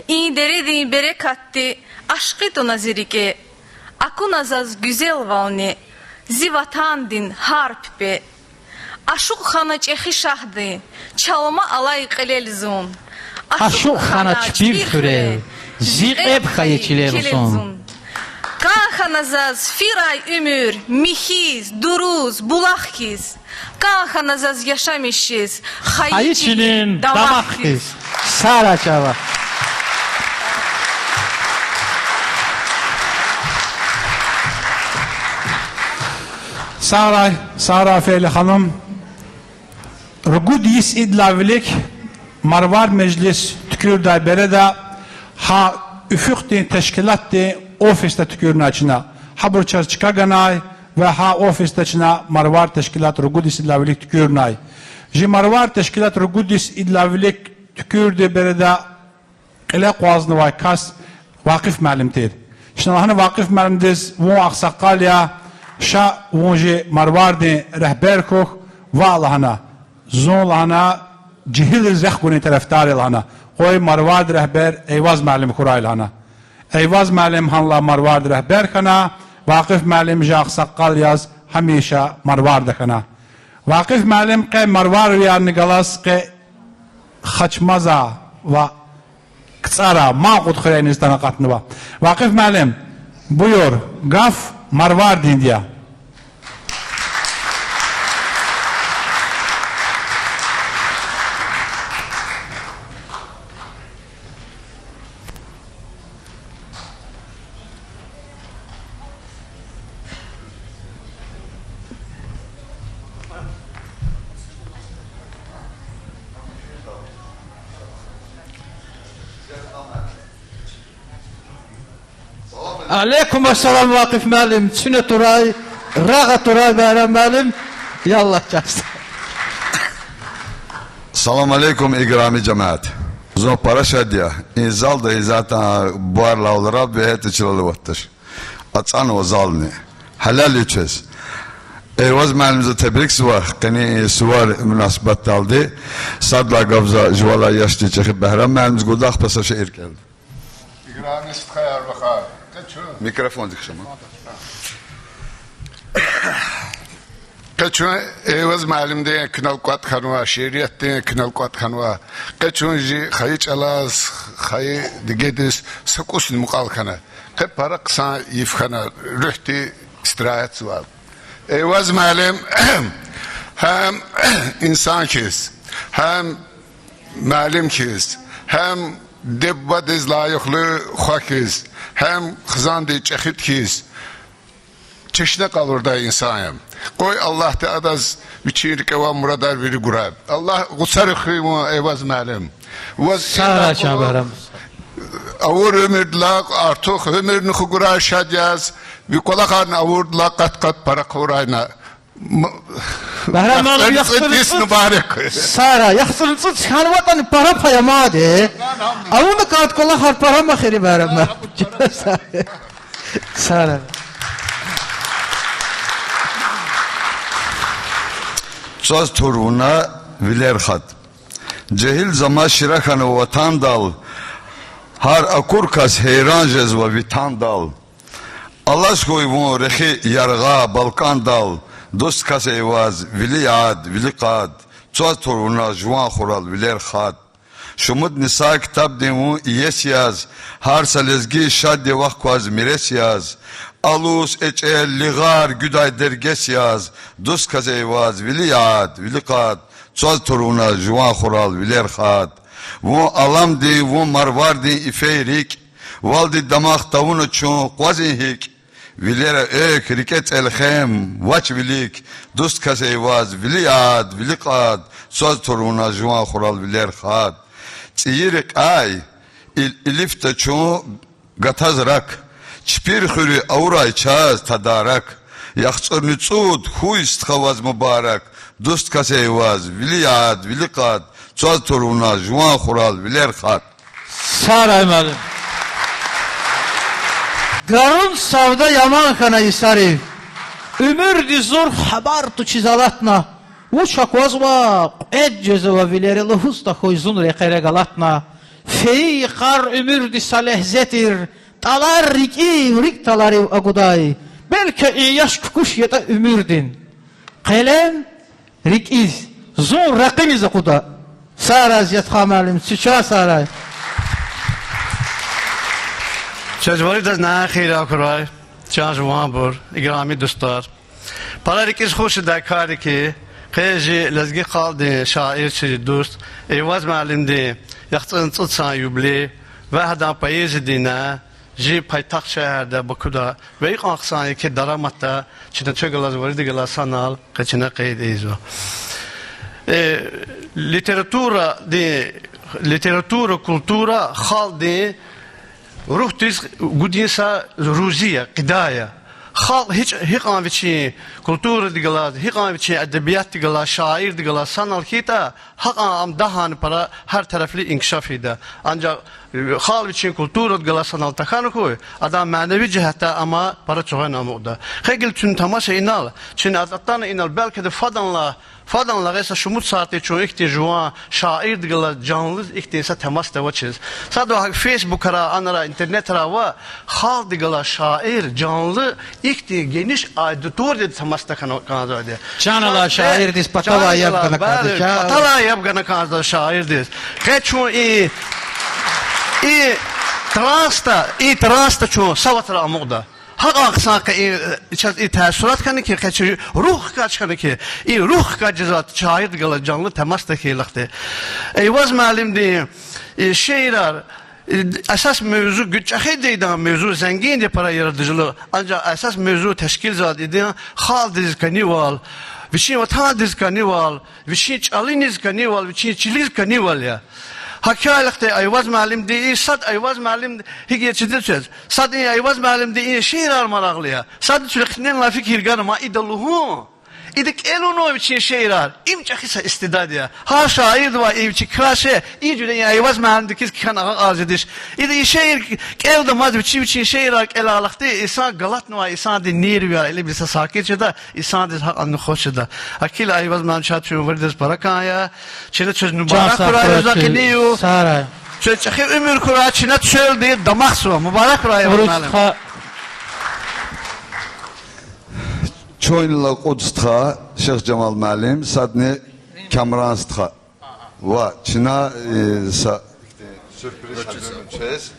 И дередин берекатди ашкъи туна зи рикӀе, акуна заз гуьзелвални зи ватандин гьар пипӀе. Ашукь хьана чӀехи шагьдин чалма алай кьилел зун. Ашукь хьана чпив хуьрел, зи кьеб хьайи чилел зун. КӀан хьана заз фирай уьмуьр михьиз, дуруз, булах хьиз. КӀан хьана заз яшамиш жез хайи чилин дамах хьиз. Сагърай чавай. Сагърай, сагърай, Фейли ханум. Ругуд йис идалай вилик Марвар межлис туькӀуьрдай береда гьа уьфуьхъдин тешкилатдин офисда туькӀуьрнай чна. Гьабур чаз чка ганай ва гьа офисда чна Марвар тешкилат ругуд йис идалай вилик туькӀуьрнай. Жи Марвар тешкилат ругуд йис идалай вилик туькӀуьрдай береда кьиле акъвазнавай кас Вакъиф муаллим тир. Чна лагьана Вакъиф муаллимдиз, вун агъсакъал я, ша вун жи Марвардин регьбер хьухь, ваъ лагьана. Зун лагьана, жегьилриз рехъ гунин тарафдар я лагьана. Къуй Марвардин регьбер Эйваз муаллим хьурай лагьана. Эйваз муаллим гьанлай Марвардин регьбер хьана, Вакъиф муаллим жи агъсакъал яз гьамиша Марварда хьана. Вакъиф муаллим къе марварвиярни галаз къе Хачмаза ва КцӀара, Манкъут хуьрейниз атана акъатнава. Вакъиф муаллим, буюр, гаф Марвардинди я. Алейкум ассалам, Вакъиф муаллим, куьне турай, рагъа турай, Байрам муаллим, яллагь, чан стха. Салам алейкум, играми жемят. Зун пара шад я. И залда гьизатан бубайрилай авурди гьетта чилел аватдач. АцӀанва зални. Гьалал я квез. Эйваз муаллимза тебрикзава къенин и сувар мунасибатдалди. Садлагьай гаф за жувалай яшдин чӀехи Багьрам муаллимдиз гуда, ахпа са шиир кӀелда. Играми стхаяр-вахар. Къе чун. Микрофондик шама. Къе чун Эйваз муаллимдин куьнал кӀватӀ хьанва, шииратдин куьнал кӀватӀ хьанва. Къе чун жи хайи чӀалаз, хайи дигедиз са кӀусни мукьвал хьана. Къе пара хъсан йиф хьана, руьгьди истирагьатзава. Эйваз муаллим, Гьам инсан хьиз, гьам муаллим хьиз, гьам диде-бубадиз лайихлу хва хьиз, гьам хизандин чӀехиди хьиз чешне къалурдай инсан я. Къуй Аллагьди адаз вичин рикӀе авай мурадар вири гурай. Аллагь гъуцари хуьй вун, Эйваз муаллим. Ваз Сагърай, чан Багьрам. Авур уьмуьрдилай артух уьмуьрни хгурай шад яз, ви кӀвалахарни авурдалай къат-къат пара хъувурай на. Багьрам муаллим, яхцӀурни цӀуд, мубарак. Сагърай, яхцӀурни цӀуд хьанватӀани пара пай амайди. Авуна кӀанда кӀвалахар пара мехъери, Багьрам муаллим. Сагърай. Цваз тур вуна вилер хат. Жегьил заман шира хьанва ватандал, гьар акур кас гьейран жезва ви тандал. Алаз хьуй вун рехи яргъа балкӀандал, дуст кас Эйваз, вили яд, вили къад, цваз тур вуна жуван хурал вилер хат. Шумудни са ктабдин вун иеси яз, гьар са лезги шадди вахкваз мирес яз, алуз, эчӀел, лагьай гуьдай дергес яз, дуст кас Эйваз, вили яд, вили къад, цваз тур вуна жуван хурал вилер хат. Вун Аламдин, вун Марвардин ифей рикӀ, валди дамах тавуна чун къвазин гьикӀ. Вилера экв, рикӀе цӀелхем, вач вилик, дуст кас Эйваз, вили яд, вили къад, цваз тур вуна жуван хурал вилер хат. ЦӀийи рекьяй ил-, илифда чун гатаз рак, чпир хуьруьз авурай чаз тадарак. ЯхцӀурни цӀуд хьуй, стха, ваз мубарак, дуст кас Эйваз, вили яд, вили къад, цваз тур вуна жуван хурал вилер хат. Сагърай, муаллим. Гарун савда яман хьана йисарив, уьмуьрдин зур хабар тушиз алатна. Вуч аквазва, кьвед жезава вилере лугьуз тахьуй зун рекьерай галатна. Фейи йикъар уьмуьрдин са легьзе тир, тӀалар рикӀив, рикӀ тӀаларив агудай. Белки и яш кукӀуш ятӀа уьмуьрдин къелем рикӀиз, зун ракъиниз акъуда. Сагърай, Зиятхан муаллим, ци чан сагърай. Чаз виридаз нагьан хийирар хьурай, чан жуванбур, играми дустар. Пара рикӀиз хуш жедай кар я хьи, къе жи лезги халкьдин шаир, чи дуст Эйваз муаллимдин яхцӀурни цӀуд сан юбилей ва гьадан поэзиядин нянь жи пайтахт шегьерда, Бакуда, ва икьван хъсан еке дараматда чна чвел галаз, вирида галаз санал къе чна къейд ийизва. Э, литературадин, литература, культура халкьдин руьгьдиз гуьгъуьнин са рузи я, къида я. Халкь гьич-, гьикьван вичин культурадихъ галаз, гьикьван вичин эдебиятдихъ галаз, шаирдихъ галаз санал хьайитӀа, гьакьван ам дагьани пара гьар тарафли инкишаф ийида. Анжах халкь вичин культурадихъ галаз санал тахьана хьуй, адан маневи жигьетдай ам пара чугъуна амукьда. Къе гила чун тамаша инал, чун атӀана инал, белки де фаданлай, фаданлай гьа са шумуд сятда чун ихьтин жуван шаирдихъ галаз жанлу ихьтин са тамашда авачиз. Садвай гьакӀ фейсбукра, анра, интернетра ва халкьдихъ галаз шаир жанлу ихьтин гениш аудиториядиз тамашда хьана кӀанзавайди я. Чан алай шаирдиз паталай яб гана кӀанзава, паталай яб гана кӀанзава шаирдиз. Къе чун и, и трансда, и трансда чун са вацра амукьда. Гьакьван хъсан къе и, чаз и таасират хьана хьи, къе чи руьгь хкаж хьана хьи, и руьгь хкаж жезвай шаирдихъ галаз жанлу тамашда хьайила хьи. Эйваз муаллимдин и шиирар, и эсас мевзу гуьд чӀехиди я, идан мевзу зенгинди я пара яратдажлу, анжах эсас мевзу тешкилзавайди я идан халкьдиз кӀанивал, вичин ватандиз кӀанивал, вичин чӀалариз кӀанивал, вичин чилиз кӀанивал я. Гьакӏ хьайила хьи, Эйваз муаллимди и сад, Эйваз муаллим гьикӀ я чидач квез. Сад и Эйваз муаллимди и шиирар марагълу я. Садни чуьлехъненлай фикир гана ма ида лугьун. Ида кӀелунва вичин шиирар. Им чӀехи са истидад я. Гьар шаирдивай и вичин краше, и жуьре и Эйваз муаллимди хьиз кхьена агакьарзавайди туш. Ида и шиир кӀелдамаз вичи вичин шиирар кӀелайла хьи, инсан галатнавай, инсандин нервияр илибиса сакит жеда, инсандиз гьакьван хуш жеда. Акила Эйваз муаллим, чаз чун виридаз пара кӀан я. Чна чаз мубарак хьурай, рузакъини ю. Чаз чӀехи уьмуьр хьурай, чна чвелди дамахзава. Мубарак хьурай, Эйваз муаллим. Чун инал кьуд стха, Шихжамал муаллим, садни Камран стха. Ва чна, э, са сюрприз гьазурнава чаз.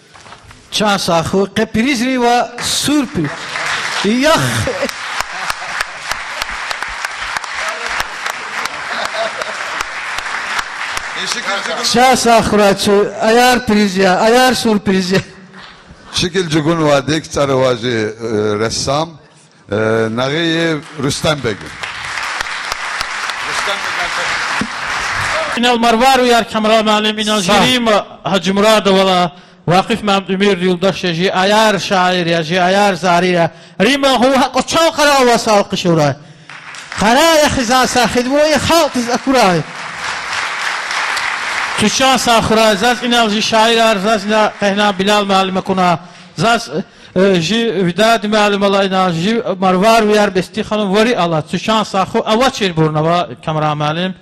Чан сагъ хьуй, къе призни ва сюрприз. Ях. Чан сагъ хьурай, чу аяр приз я, аяр сюрприз я. Шикил чӀугунвайди, КцӀара авай, э, рессам, э, Нагъиев Рустембег. Инал Марварвияр, Камран муаллим, инал Жирима Гьажимурадовалай, Вакъиф Мамдуьмир юлдаш я, жи аяр шаир я, жи аяр зари я. Римма гьу гьакӀ чан къарагъваз алкъиш авурай. Къарагъ я хизан сагъ хьуй, вун и халкьдиз акурай. Чу чан сагъ хьурай, заз инал жи шаирар, заз ина къегьна Билал муаллим акуна, заз, э, жи Видади муаллим алайна, жи Марварвияр, Бести ханум, вари ала, чу чан сагъ хьуй, авачирбурни ава, Камран муаллим.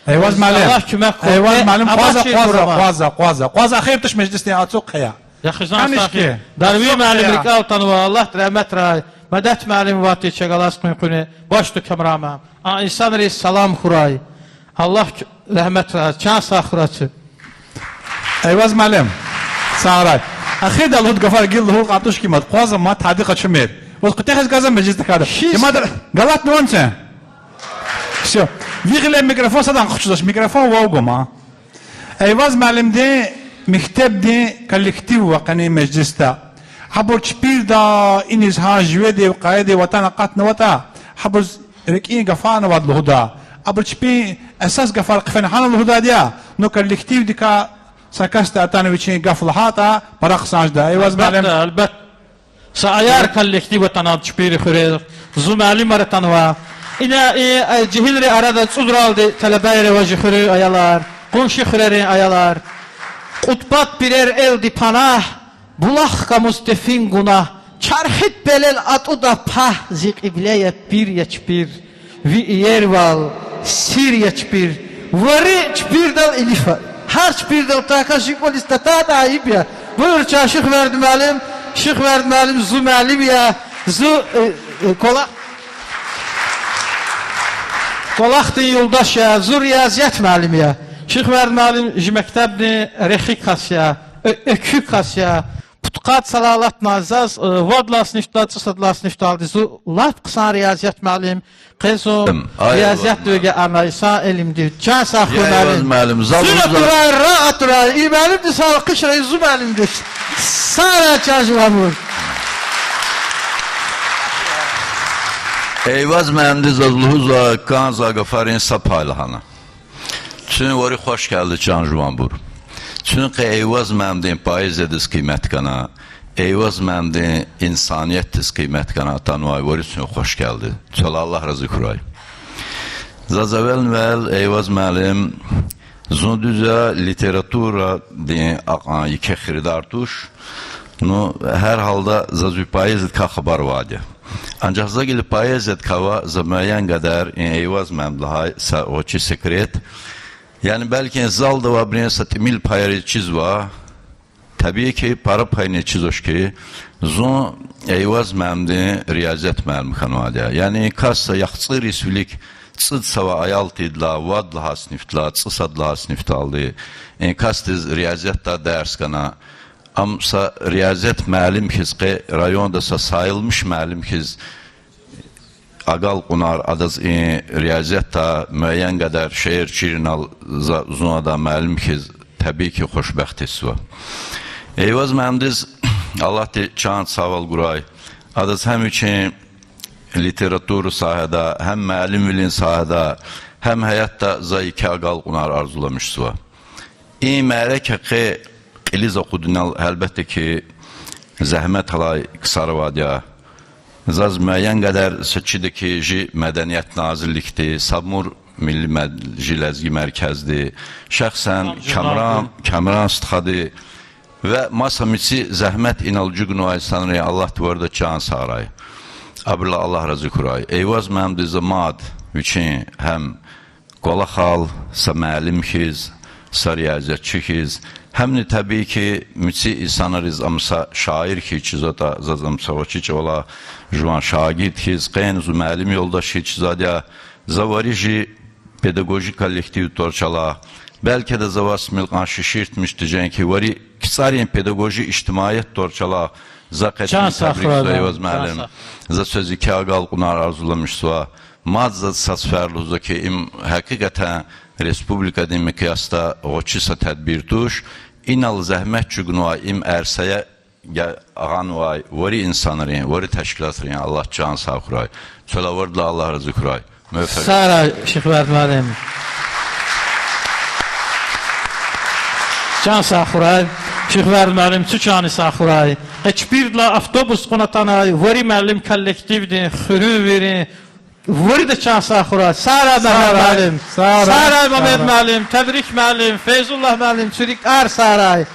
Эйваз муаллим. Аллагь куьмек хьуй. Эйваз муаллим, къваза, къваза, къваза, къваза. Къваза, эхир туш межлисдин, ацукь хъия. Я хизан сагъ хьуй. Дарвиш муаллим рикӀел атанва, Аллагьди регьметрай. Медет муаллим ватӀи чавай галаз къуьн-къуьне. Баш туш, Камран муаллим. А инсанриз салам хьурай. Аллагьди регьметрай. Чан сагъ хьурай чу. Эйваз муаллим. Сагърай. Эхирда лугьуд гафар гила лугьун кӀан туш хьи мад, къваза мад, тади къачумир. Ваз къуьтягьиз гафар за межлисдикай. Гьи мад, галатнавани це? Всё. Ви гъиле микрофон садан къачузвач, микрофон вав гва ман. Эйваз муаллимдин мектебдин коллектив ава къенин межлисда. Абур чпирда иниз гьа живедив, къайдадив ватан акъатнаватӀа, абуруз рикӀин гафарни авайди лугьуда. Абуру чпин эсас гафар хъфена гьана лугьудайди я, ну коллективдикай са касди атана вичин гаф лагьайтӀа, пара хъсан жеда. Эйваз муаллим. Гьелбетда, гьелбетда. Са аяр коллектив атана чпин хуьрер, зун муаллимар атанва. Ина и, э, жегьилрин арада цӀудралди талебайри ава, жи хуьруьн аялар, къунши хуьрерин аялар. Кьуд пад пирер элди панагь, булах камуз тефин гунагь, чархид пелел атӀуда пагь, зи кьибле я, пир я чпир. Ви иервал сир я чпир. Вари чпирдал илиф я. Гьар чпирдал тахьайтӀа, жи кӀвализ татайтӀа айиб я. Буюр, чан Шихверди муаллим, Шихверди муаллим зун муаллим я, зун, э, э, кӀвала-, кӀвалахдин юлдаш я, зун риязият муаллим я. Шихверди муаллим жи мектебдин рехи кас я, э, экуь кас я. Пудкъад йисалай алатна заз, э, вад лагьай синифдилай цӀусад лагьай синифдалди зун лап хъсан риязият муаллим, къе зун риязиятдивай гьана, инсан илимдив. Чан сагъ хьуй, муаллим. Зун атурай, рагъ атурай, и муаллимдиз алкъишрай, зун муаллимдиз. Сагърай, чан жуванбур. Эйваз муаллимди заз лугьузва кӀанзавай гафарин са пай лагьана. Чун вари хуш гелди, чан жуванбур. Чун къе Эйваз муаллимдин поэзиядиз къимет гана, Эйваз муаллимдин инсаниятдиз къимет гана атанвай вари чун хуш гелди. Чал Аллагь рази хьурай. Заз эвелни-эвел, Эйваз муаллим, зун дуьз я литературадин акьван еке хиридар туш. Ну, гьар гьалда заз ви поэзиядикай хабар авайди я. Анжах за гила поэзиядикай ва за муайян кьадар и Эйваз муаллимди лагьай са гъвечӀи секрет. Яни белки залда авайбурун са тӀимил пайриз чизва, табии ки, пара пайни чизвач ки, зун Эйваз муаллимдин риязият муаллим хьанвайди я. Яни кас са яхцӀур йис вилик цӀуд йисавай аял тийидалай, вад лагьай синифдилай, цӀусад лагьай синифдалди и касдиз риязиятдай дерс гана. Ам са риязият муаллим хьиз, къе районда са сайлмиш муаллим хьиз агалкьунар, адаз и риязиятдай муайян кьадар шейэр чирунал за, зун адан муаллим хьиз, табии ки, хушбахт хьиз жезва. Эйваз муаллимдиз Аллагьди чан сагъвал гурай. Адаз гьам вичин литература сагьадай, гьам муаллимвилин сагьадай, гьам гьаятда за еке агалкьунар арзуламишзава. И мярекат къе кьилиз акъудунал, гьелбетда ки, зегьмет алай ксар авайди я. Заз муайян кьадар са чида ки, жи меденият назирликди, Самур милли мед-, жи лезги меркезди, шахсан Камран, Камран стхади ва маса мици зегьмет инал чӀугунвай инсанри, Аллагьди вирида чан сагърай. Абурулай Аллагь рази хьурай. Эйваз муаллимди за мад вичин гьам кӀвалахал, са муаллим хьиз, са риязиятчи хьиз, гьамни табии ки, мици инсанриз ам са шаир хьиз чизватӀа, заз ам са гъвечӀи чӀавалай жуван шагирд хьиз, къени зун муаллим юлдаш хьиз чизвайди я. За вари жи педагоги коллектив тӀвар чалай, белки адаз аваз милкъан шиширтмиш тежен ки, вари КцӀарин педагоги ижтимаият тӀвар чалай, за къе тебрикзава, Эйваз муаллим. За квез еке агалкьунар арзуламишзава. Мад заз са сефер лугьузва ки, им гьакъикъатдани республикадин микъясда гъвечӀи са тедбир туш. Инал зегьмет чӀугунвай им эрсая гъанвай вири инсанрин, вири тешкилатрин Аллагьди чан сагъ хьурай. Квелай виридалай Аллагь рази хьурай. Муваффакъ. Сагърай, Шихверд муаллим. Чан сагъ хьурай, Шихверд муаллим, цуь чанни сагъ хьурай. Къе чпирдалай автобус кьуна атанай вири муаллим коллективдин, хуьруьнвийрин, вирида чан сагъ хьурай. Сагърай, Мегьмед муаллим. Сагърай, Мамед муаллим, Тебрик муаллим, Фейзуллагь муаллим, цуь рикӀер сагърай.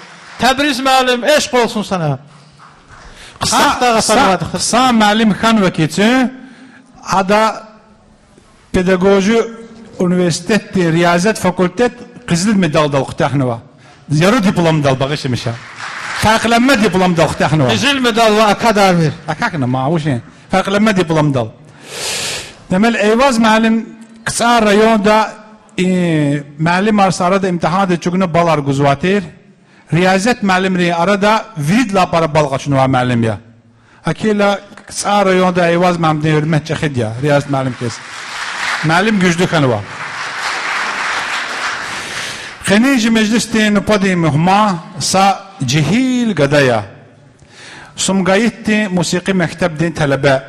Тебриз муаллим, эшкъолсун сана. Хъсан, хъсан муаллим хьанва хьи цуь, ада педагогия университетдин риязият факультет къизил медалдал куьтягьнава. Яру дипломдал багъишламиша. Фаркьленме дипломдал куьтягьнава. Къизил медал ва акадармир. Акахьна ма вучин. Фаркьленме дипломдал. Демели, Эйваз муаллим КцӀар районда, и, муаллимар са арада имтигьандиз чӀугуна баллар гузвай тир. Риязият муаллимрин арада виридалай пара балл къачунвай муаллим я. Акила КцӀар районда Эйваз муаллимдин гьуьрмет чӀехиди я риязият муаллим хьиз. Муаллим гужлу хьанва. Къенин чи межлисдин нубатдин мугьман са жегьил гада я. Сумгаитдин мусикьи мектебдин талебе.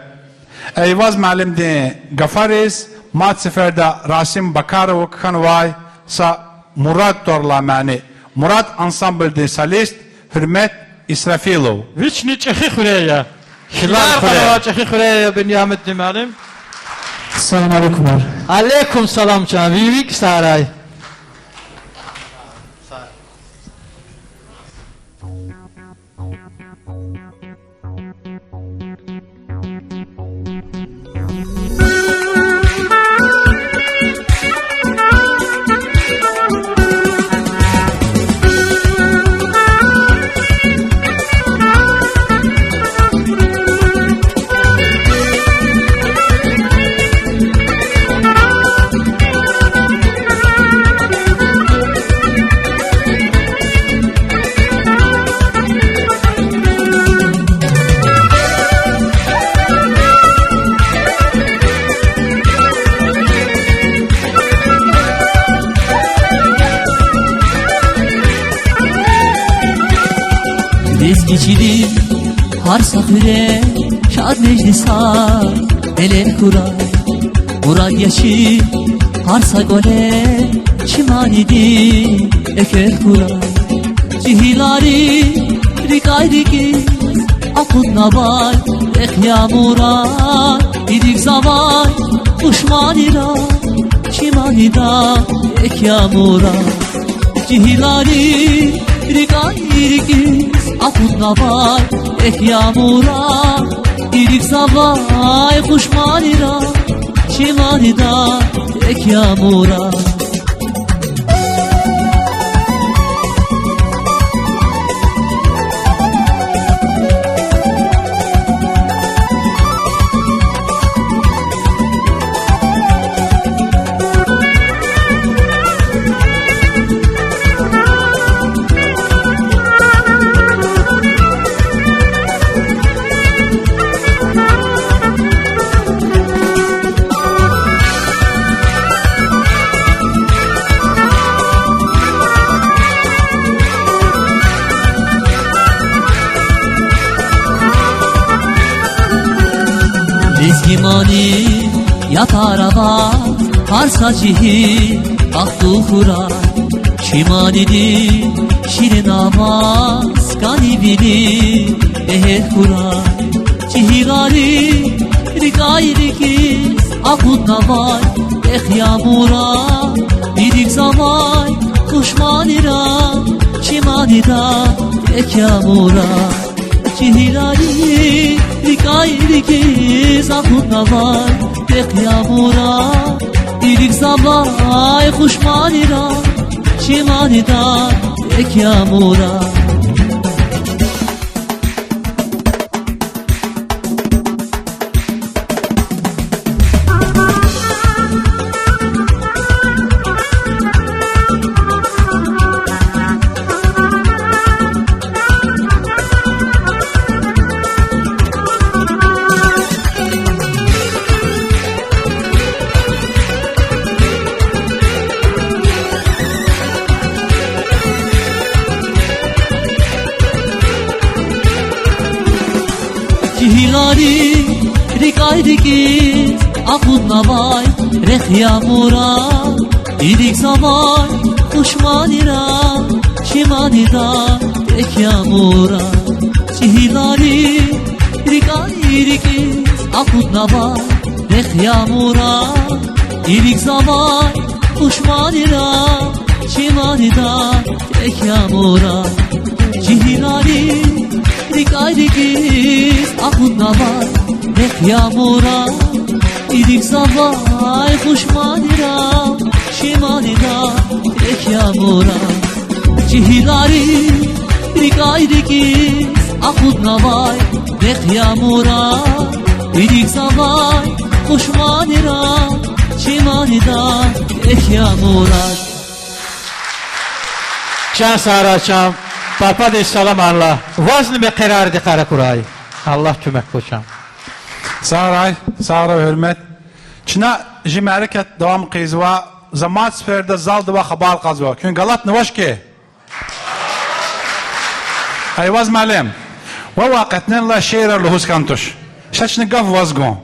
Эйваз муаллимдин гафариз мад сеферда Расим Бакарова кхьенвай са Мурад тӀвар алай мани. Мурад ансамблдин солист Гьуьрмет Исрафилов. Вични чӀехи хуьряй я. Хилар хуьряй. Хилар хуьряй, чӀехи хуьряй я Бинямиддин муаллим. Салам алейкум. Алейкум салам, чан. Ви вик сагърай. Лезги чилин гьар са хуьре шад межлисар элер хьурай. Мурад я чи гьар са кӀвале чи манидин эквер хьурай. Жегьилри рикӀяй-рикӀиз акъуднавай экв я Мурад, иригзавай душманрин чи манида экв я Мурад. Жегьилри рикӀяй-рикӀиз акъуднавай экв я Мурад, иригзавай душманрин чи манида экв я Мурад. Лезги мани ятар авай гьар са жегьил бахту хьурай. Чи манидин ширинаваз кӀанивили бегьер хьурай. Жегьилри рикӀяй-рикӀиз акъуднавай экв я Мурад, иригзавай душманрин чи манида экв я Мурад. Жегьилри рикӀяй-рикӀиз акъуднавай экв я Мурад, иригзавай душманрин чи манида экв я Мурад. РикӀай рикӀиз акъуднавай рехъ ямурар, иригзавай хушманирар, чи манида тек ямурар. Жегьилари, рикӀай рикӀиз акъуднавай рехъ ямурар, иригзавай хушманирар, чи манида тек ямурар. Жегьилари, рикӀай рикӀиз акъуднавай рехъ ямурар, иригзавай хушманирар, чи манида тек ямурар. Жегьилари, рикӀай рикӀиз акъуднавай рехъ ямурар, иригзавай хушманирар, чи манида тек ямурар. Чан Сагърай чан, пападиз саламар лагь, вазни мехъерарди къарагъ акурай. Аллагь куьмек хьуй чан. Сагърай, сагърай, гьуьрмет. Чна жи мярекат давам хъийизва, за мад сеферда залда авай хабар кьазва. Куьн галатнавач хьи? Айваз муаллим, вавай кьетӀенлай шиирар лугьуз хьана туш. Ша чна гаф ваз гун.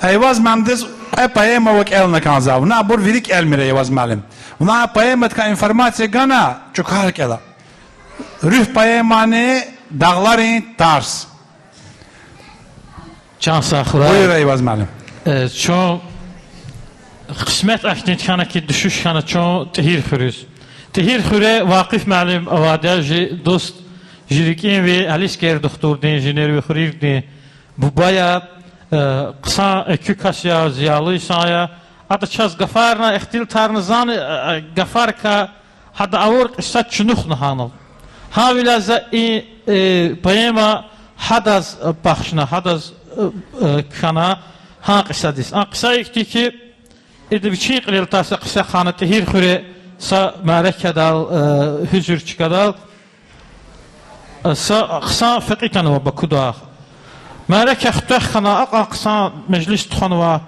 Айваз муаллимдиз кьве поэма ава кӀелна кӀанзава. Вуна абур вири кӀелмир, Айваз муаллим. Вуна поэмадикай информация гана, чӀукар кӀела. Руьгь поэмани, Дагъларин тарс. Чан сагърай. Буюр, Айваз муаллим. Э, чун къисмет ахьтин хьана хьи, дуьшуьш хьана чун ТӀигьирхуьруьз. ТӀигьирхуьре Вакъиф муаллим авайди я, жи дуст, жи рикӀин ви, Алискер духтурдин, жи нервихуьруьвидин буба я, э, хъсан экуь кас я, зиялу инсан я. Ада чаз гафарна, ихтилатарна, зани, э, э, гафарикай гьада авур кьиса чунухна гьана. Гьавиляй за и, э, поэма гьадаз, э, бахшна, гьадаз, э, э, кхьена, гьа кьисадиз. А кьиса ихьтин хьи, ида вичин кьилел тахьай са кьиса хьана ТӀигьирхуьре са мярекатдал, э, гьуьзуьр чкадал, э, са хъсан фекьи атанва Бакудихъ. Мярекат хутах хьана, акьван хъсан межлис тухванва,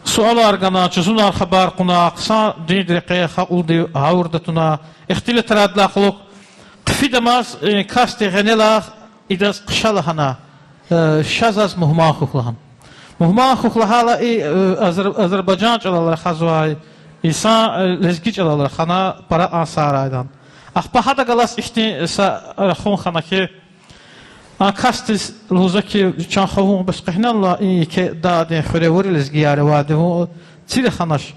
суалар гана, жузунар хабар кьуна, хъсан диндин рекье акьулдив гъавурда туна, ихтилатар ийидалай кьулухъ хъфидамаз, э, касди гъенелай идаз хъша лагьана, э, ша заз мугьман хьухь лагьана. Мугьман хьухь лагьайла и, э, азер-, азербайжан чӀалал рахазвай инсан, э, лезги чӀалал рахана пара а Сагърайдан. Ахпа гьада галаз ихьтин са рахун хьана хьи, а касдиз лугьузва хьи, чан хва, вун бес къегьнеллай и еке дагъдин хуьре, вири лезгияр авайди, вун цӀи раханач.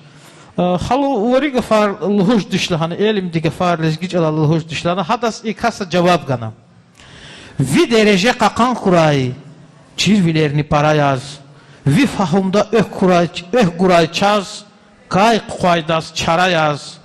Э, халу, вири гафар лугьуз диш лагьана, илимдин гафар лезги чӀалал лугьуз диш лагьана, гьадаз и каса жаваб гана. Ви дереже кьакьан хьурай, чирвилерни пара яз, ви фагьумда экв хьурай, экв гурай чаз, кай хъвайдаз чара яз,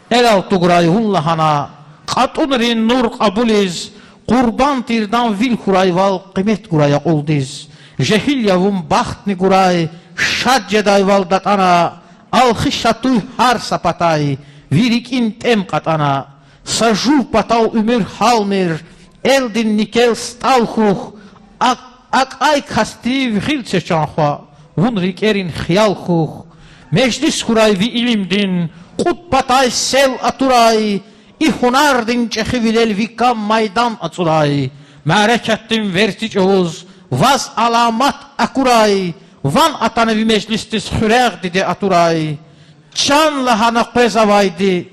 эл алтуграй вун лагьана, кьатӀунрин нур кьабулиз, къурбанд тирдан вил хьурай вал, къимет гурай акьулдиз. Жегьил я вун, бахтни гурай, шад жедайвал датӀана, алхиш атуй гьар са патай, ви рикӀин тӀем кьатӀана. Са жув патал уьмуьр гьалмир, элдин никел стӀал хьухь, а-, акӀай касдив гъил це, чан хва, вун рикӀерин хиял хьухь. Межлис хьурай ви илимдин, кьуд патай сел атурай, и гьунардин чӀехивилел ви кам майдан ацӀурай. Мярекатдин верцӀи чӀавуз ваз аламат акурай, ван атана ви межлисдиз хуьрягъ диде атурай. Чан лагьана къвезавайди,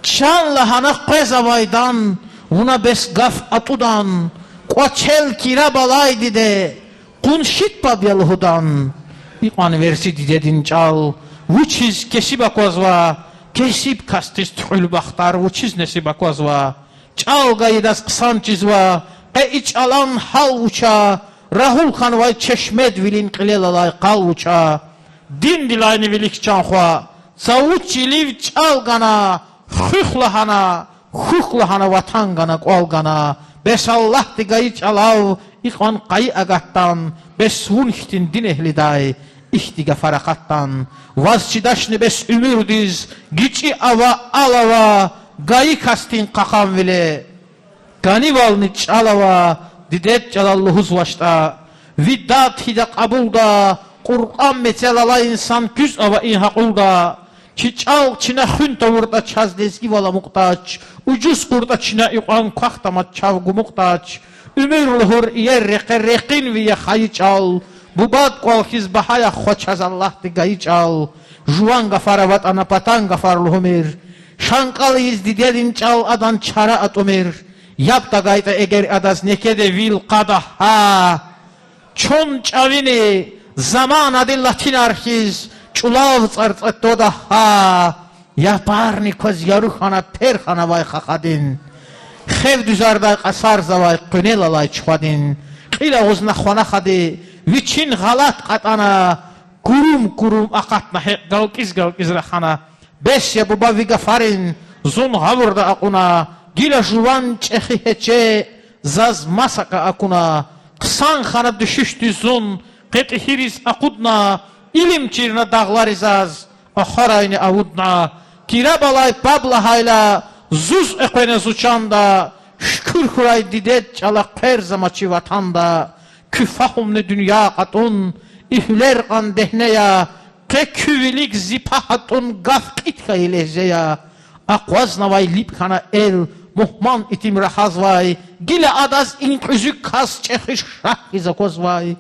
чан лагьана къвезавайдан, вуна бес гаф атӀудан, кӀвачел кираб алай диде, къуншид паб я лугьудан. Икьван верцӀи дидедин чӀал вучиз кесиб аквазва, кесиб касдиз туькьуьл бахтар вучиз несиб аквазва. ЧӀал гайидаз хъсан чизва, къе и чӀалан гьал вуч я, рагьул хьанвай чешмедин вилин кьилел алай къал вуч я. Диндилайни вилик, чан хва, цаву чилив чӀал гана, хуьх лагьана, хьухь лагьана, ватан гана, кӀвал гана. Бес Аллагьди гайи чӀалав икьван къайи агатдан, бес вун хьтин динэгьлидай ихьтин гафар акъатдан. Ваз чидачни бес уьмуьрдиз гичӀи ава, ал ава, гайи касдин кьакьанвиле. КӀанивални чӀал ава, дидед чӀалал лугьузвачтӀа, ви дад гьида кьабулда, Къуръан мецел алай инсан куьз ава и гьакьулда. Чи чӀал чна хуьн тавуртӀа, чаз лезгивал амукьдач, ужуз кьуртӀа, чна икьван квахьдамаз чав гумукьдач. Уьмуьр лугьур иер рекье, рекьин ви я хайи чӀал. Бубад кӀвал хьиз багьа я, хва чаз Аллагьди гайи чӀал. Жуван гафар аватӀана, патан гафар лугьумир. ШанкӀал ийиз дидедин чӀал, адан чара атӀумир. Яб тагайтӀа эгер адаз, некеда вил кьада гьа. Чун чӀавини заманди латинар хьиз чӀулав цӀарцӀе твада гьа. Япарни кваз яру хьана, пер ханавай хахадин. Хев дуьзардай кьасарзавай, къуьнел алай чухвадин. Кьил агъузна хвана хади, вичин гъалатӀ кьатӀана, курум-курум акъатна гьекь, галкӀиз-галкӀиз рахана. Бес я, буба, ви гафарин, зун гъавурда акьуна, гила жуван чӀехи гьече, заз масакӀа акуна. Хъсан хьана дуьшуьшди зун, къе ТӀигьириз акъудна, илим чирна дагълари заз, ахварайни авудна. Кираб алай паб лагьайла, зуз экъвена зу чанда, шукур хьурай дидед чӀала хъверзамачи ватанда. Куь фагьумни дуьнья кьатӀун, и гьуьлер кьван дегьне я, къе куь вилик зи пагь атӀун гаф кьит хьайи легьзе я. Акъвазнавай липӀ хьана эл, мугьман итим рахазвай, гила адаз и кьуьзуь кас чӀехи шагь хьиз аквазвай.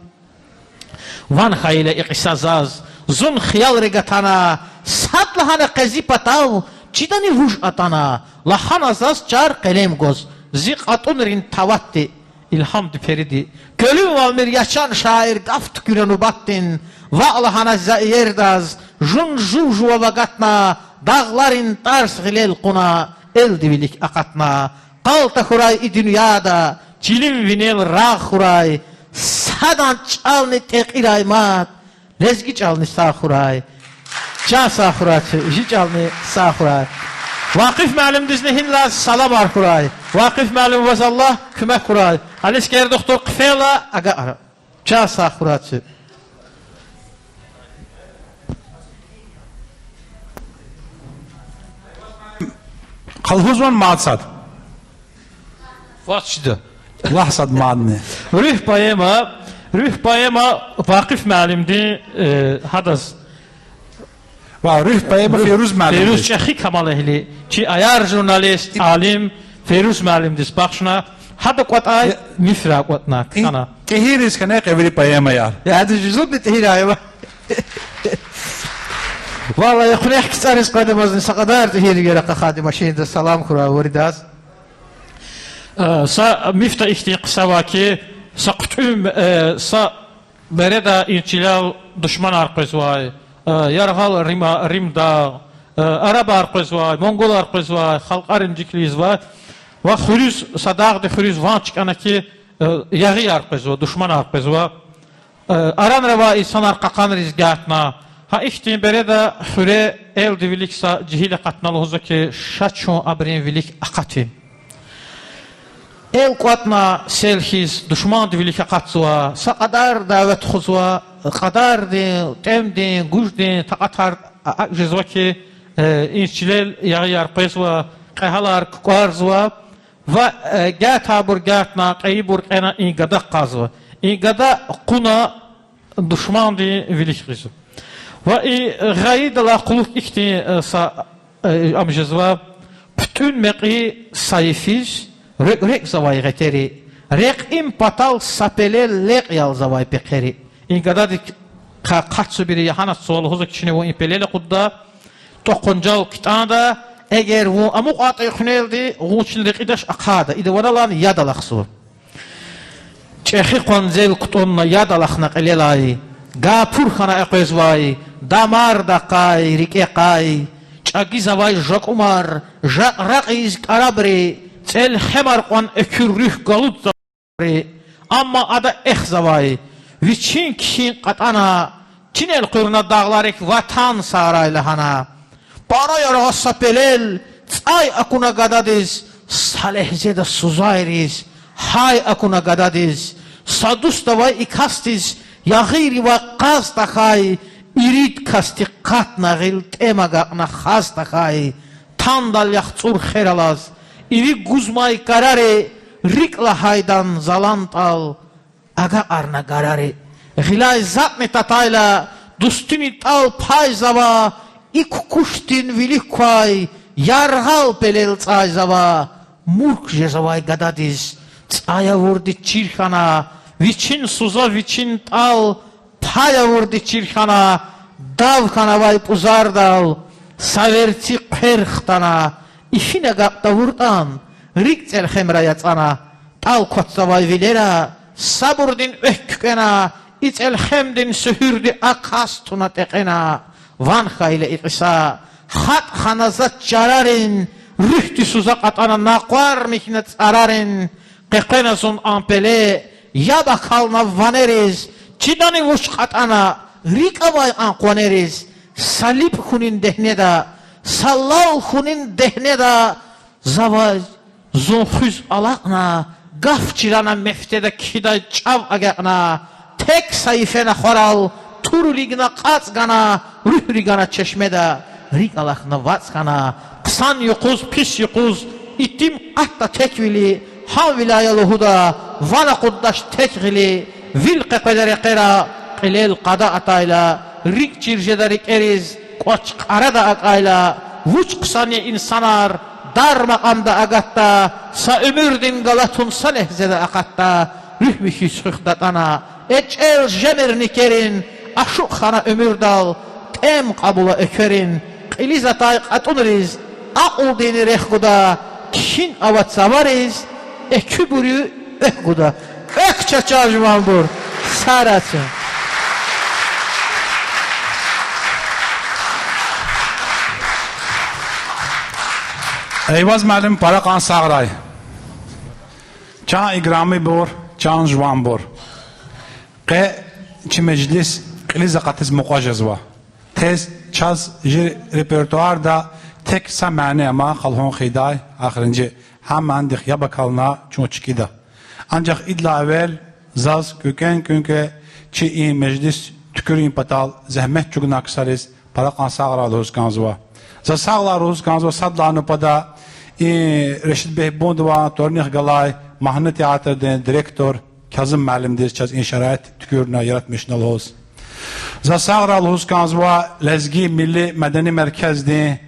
Ван хьайила и кьиса заз, зун хиялри гатана, сад лагьана къе зи патав, чидани вуж атана, лагьана заз чар къелем гваз, зи кьатӀунрин таватди, илгьамди периди. Куьлуьнвалмир я чан шаир, гаф туькӀуьра нубатдин, ваъ лагьана за иердаз, жун жув-жував агатна, дагъларин тӀарс гъилел кьуна, элди вилик акъатна. Къал тахьурай и дуьньяда, чилин винел рагъ хьурай, садан чӀални текьирай мад, лезги чӀални сагъ хьурай. Чан сагъ хьурай чи, жи чӀални сагъ хьурай. Вакъиф муаллимдизни гьинлаз саламар хьурай. Вакъиф муаллим, ваз Аллагь куьмек хьурай. Алискер духтур хъфейла агакьара. Чан сагъ хьурай чи. Къалгьузван мад сад. Ваз чида. Лагь сад мадни. Руьгь поэма, Руьгь поэма Вакъиф муаллимдин, э, гьадаз. Ва Руьгь поэма Фейруз муаллимдиз. Фейруз чӀехи камалэгьли, чи аяр журналист, алим Фейруз муаллимдиз бахшна, гьада кӀватӀай мифра кӀватӀна, кхьена. ТӀигьирриз хьанай кьве вири поэмаяр. Я, гьада жузунни ТӀигьирай ва. Валлагь, я хъунехъ КцӀариз къведамазни са кьадар ТӀигьиррив ракъахъайди машинда, салам хьурай виридаз. Э, са мифда ихьтин кьиса ава ки, са хъуьтӀуьн, э, са береда и чилел душманар къвезвай, э, яргъал Рима, Римда, э, арабар къвезвай, монголар къвезвай, халкьар инжиклу ийизвай. Ва хуьруьз, са дагъдин хуьруьз ван чкӀана ки, э, ягъияр къвезва, душманар къвезва. Э, аранра авай инсанар кьакьанриз гатна. Гьа ихьтин береда хуьре элдин вилик са жегьил акъатна, лугьузва ки, ша чун абурун вилик акъатин. Эл кӀватӀна сел хьиз, душмандин вилик акъатзава, са кьадар давет тухузва, кьадардин, тӀемдин, гуждин такьатар акӀ жезва ки, э, и чилел ягъияр къвезва, кьегьалар кукӀварзава. Ва, э, гатайбур гатна, кьейибур кьена, и гада кьазва. И гада кьуна душмандин вилик гъизва. Ва и гъайидалай кьулухъ ихьтин, э, са, э, ам жезва: хъуьтӀуьн мекьи са йифиз, рекӀ-рекӀзавай гъетери, рекьин патал са пелел лекь ялзавай пехъери. И гададик къа-, къад са вири ягьанатзава, лугьузва ки, чуьне вун и пелел акъудда, тӀвакъунжал кутӀунда, эгер вун амукьайтӀа и хъуьнелди, вун чун рекьидач ахъайда, ида ван алай яд алахзава. ЧӀехи къванцел кутӀунна, яд алахна кьилелай, гапур хьана экъвезвай, дамарда къай, рикӀе къай, чӀагизавай жакьумар, жакьракь ийиз кӀарабри, цӀелхемар кьван экуь руьгь галудзавай. Амма ада эхзавай, вичин кхьин кьатӀана, чинел къуьрна дагъларик ватан сагърай лагьана. Пара яргъа са пелел цӀай акуна гададиз, са легьзеда сузайриз гьай акуна гададиз. Са дуст авай и касдиз ягъийривай къаз тахьай, ирид касди кьатна гъил тӀем агакьна хаз тахьай. Тандал яхцӀур хер алаз, иви гузмай карари, рикӀ лагьайдан залан тӀал агакьарна гарари. Гъилай затӀни татайла, дустуни тӀал пайзава, и кукушдин вилик квай яргъал пелел цӀайзава, мурк жезавай гададиз ЦӀай авурди чир хьана, вичин суза, вичин тӀал, пай авурди чир хьана, дав хьанавай пӀузардал, са верци хъвер хтана, ифин агакь тавуртӀан, рикӀ цӀелхемрай ацӀана, тӀал кватзавай вилера, сабурдин экв куькӀвена, и цӀелхемдин суьгьуьрди а кас туна текьена, ван хьайила и кьиса, хатӀ хьана за чарарин, руьгьди суза кьатӀана накъвар михьна цӀарарин, къекъвена зун а пеле, яб акална ванериз, чидани вуч кьатӀана, рикӀ авай а къванериз, са лип хьунин дегьнеда, са лал хьунин дегьнеда, завай зун хуьз алакьна, гаф чрана мефтеда кхьидай чӀав агакьна, тек са йифен ахварал, тур илигна кьацӀ гана, руьгь ргана чешмеда, рикӀ алахьна вацӀ хьана, хъсан юкъуз, пис юкъуз, итим кьатӀда теквили, гьавиляй я лугьуда, ван акъуддач тек гъили, вил къекъведа рекьера, кьилел къада атайла, рикӀ чир жеда рикӀериз, кӀвач кьарада акӀайла, вуч хъсан я инсанар, дар макьамда агатда, са уьмуьрдин галатун са легьзеда акъатда, руьгь михьиз хуьх датӀана, эчӀел жемир никерин, ашукь хьана уьмуьрдал, тӀем кьабула экверин, кьилиз атай кьатӀунриз акьулдини рехъ гуда, кхьин ава цавариз, экуьбур я экв гуда. Экв чаз, чан жуванбур. Сагърай чун. Эйваз муаллим, пара кьван сагърай. Чан играмибур, чан жуванбур. Къе чи межлис кьилиз акъатиз мукьва жезва. Тез чаз жи репертуарда тек са мани ама къалгьун хъийидай, эхиримжи, гьа манидихъ яб акална чун чкӀида. Анжах идалай эвел заз куькӀвен-куькӀвен чи и межлис туькӀуьрун патал зегьмет чӀугунай ксариз пара кьван сагърай лугьуз кӀанзава. Заз сагърай лугьуз кӀанзава сад лагьай нубатда и Решид Бегьбундован тӀварунихъ галай магьна театрдин директор Казим муаллимдиз, чаз и шараит туькӀуьрна, яратмишна лугьуз. Заз сагърай лугьуз кӀанзава Лезги милли медени меркездин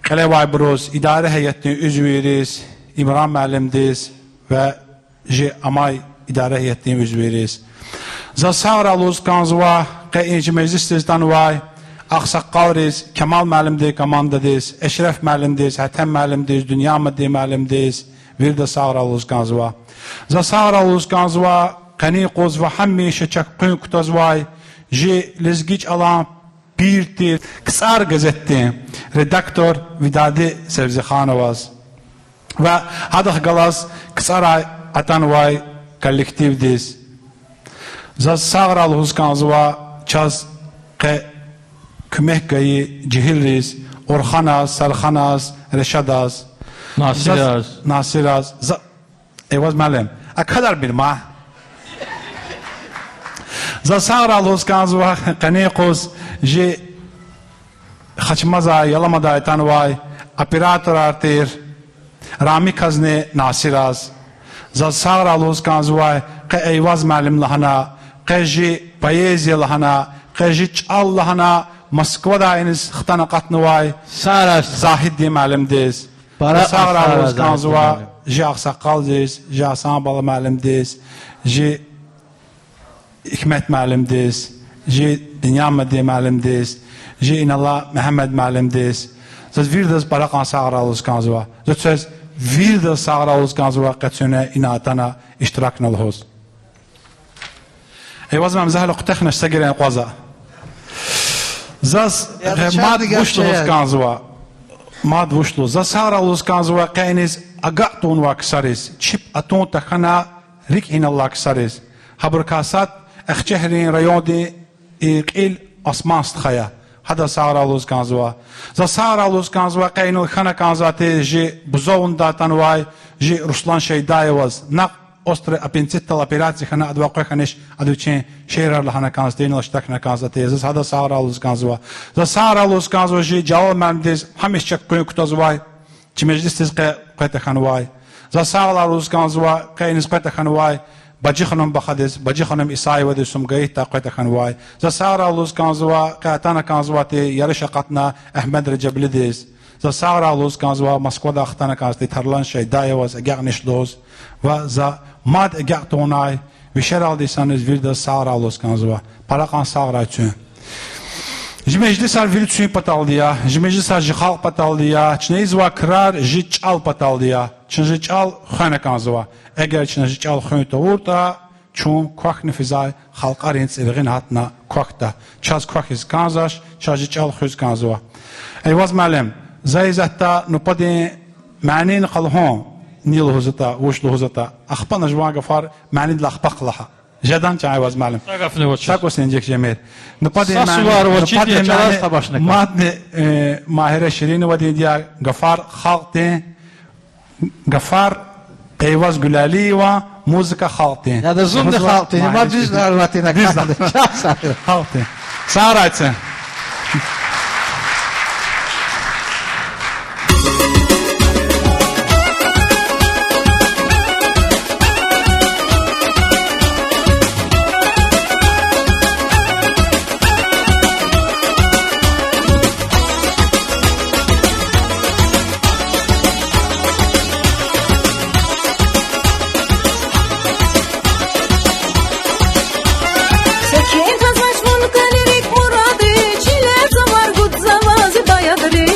кьилевайбуруз, идара гьейатдин уьзвийриз, Имран муаллимдиз ва жи амай идара гьейатдин уьзвийриз. Заз сагърай лугьуз кӀанзава къе и чи межлисдиз атанвай агъсакъалриз, Камал муаллимдин командадиз, Эшреф муаллимдиз, Гьетем муаллимдиз, Дуьньямадин муаллимдиз, виридаз сагърай лугьуз кӀанзава. Заз сагърай лугьуз кӀанзава къенин юкъуз ва гьамиша чак къуьн кутазвай жи лезги чӀалан пир тир КцӀар газетдин редактор Видади Севзихановаз ва гьадахъ галаз КцӀарай атанвай коллективдиз. Заз сагърай лугьуз кӀанзава чаз къе куьмек гайи жегьилриз, Орханаз, Сарханаз, Решадаз, Насираз. Заз, Насираз, за-, Эйваз муаллим, акадармир ма. Заз сагърай лугьуз кӀанзава къенин юкъуз жи Хачмазай, Яламадай атанвай операторар тир Рамиказни Насираз. Заз сагърай лугьуз кӀанзавай къе Эйваз муаллим лагьана, къе жи поэзия лагьана, къе жи чӀал лагьана Москвадай иниз хтана акъатнавай Загьиддин муаллимдиз. Заз сагърай лугьуз кӀанзава жи агъсакъалдиз, жи Гьасан бала муаллимдиз, жи Гьикмет муаллимдиз, жи Дуьньямадин муаллимдиз, жи инал алай Мегьамед муаллимдиз. Заз виридаз пара кьван сагърай лугьуз кӀанзава. Заз квез виридаз сагърай лугьуз кӀанзава, къе куьне ина атана иштиракна лугьуз. Эйваз муаллим, за гьеле куьтягьнач, са герен акъваза. Заз мад вуч лугьуз кӀанзава. Мад вуч лугьуз. Заз сагърай лугьуз кӀанзава къе иниз агакь тавунвай ксариз, чеб атун тахьана рикӀ гьинал алай ксариз. Гьабурукай сад Ахцегьрин райондин и кьил Осман стха я. Гьадаз сагърай лугьуз кӀанзава. Заз сагърай лугьуз кӀанзава къе инал хьана кӀанзавай тир жи Бузовнудай атанвай жи Руслан Шейдаеваз. Накь острый аппендицитдал операция хьана, адавай къвез хьанач, ада вичин шиирар лагьана кӀанзавай тир, инал иштиракна кӀанзавай тир. Заз гьадаз сагърай лугьуз кӀанзава. Заз сагърай лугьуз кӀанзава жи Жалал муаллимдиз, гьамиша чак къуьн кутазвай, чи межлисдиз къе къвед тахьанвай. Заз сагърай лугьуз кӀанзава къе иниз къвед тахьанвай Бажиханум Бахадиз, Бажиханум Исаевадиз, Сумгаитдай къвед тахьанвай. Заз сагърай лугьуз кӀанзава къе атана кӀанзавай тир ярыш акъатна Агьмед Реджеблидиз. Заз сагърай лугьуз кӀанзава Москвадай хтана кӀанзавай тир Тарлан Шейдаеваз, агакьнач лугьуз. Ва за Мад агакь тавунай вишералди саниз виридаз сагърай лугьуз кӀанзава. Пара кьван сагърай куьн. Жи межлисар вири куьн паталди я, жи межлисар жи халкь паталди я, чна ийизвай крар жи чӀал паталди я. Чна жи чӀал хвена кӀанзава. Эгер чна жи чӀал хуьн тавуртӀа, чун квахьна физвай халкьарин цӀиргъина гьатна квахьда. Чаз квахьиз кӀанзавач, чаз жи чӀал хуьз кӀанзава. Эйваз муаллим, за исятда нубатдин манийни къалурна, ни лугьузватӀа, вуч лугьузватӀа, ахпа жуван гафар манидилай ахпа лагь. Жадан чан Эйваз муаллим. Са гафни вачиз. Са кӀусни инжик жемир. Нубатдин мани, нубатдин мани мадни, э, Магьира Ширинавадин я, гафар халкьдин, гафар Эйваз Гуьлалиеван, музыка халкьдин. Яда, зунни халкьдин, ма дуьз лугьузватӀа, дуьз лугьузватӀа. Халкьдин. Сагърай куьн. Секин тазвач вун кӀани рикӀ муради, чилер цавар гудзава зи баядри.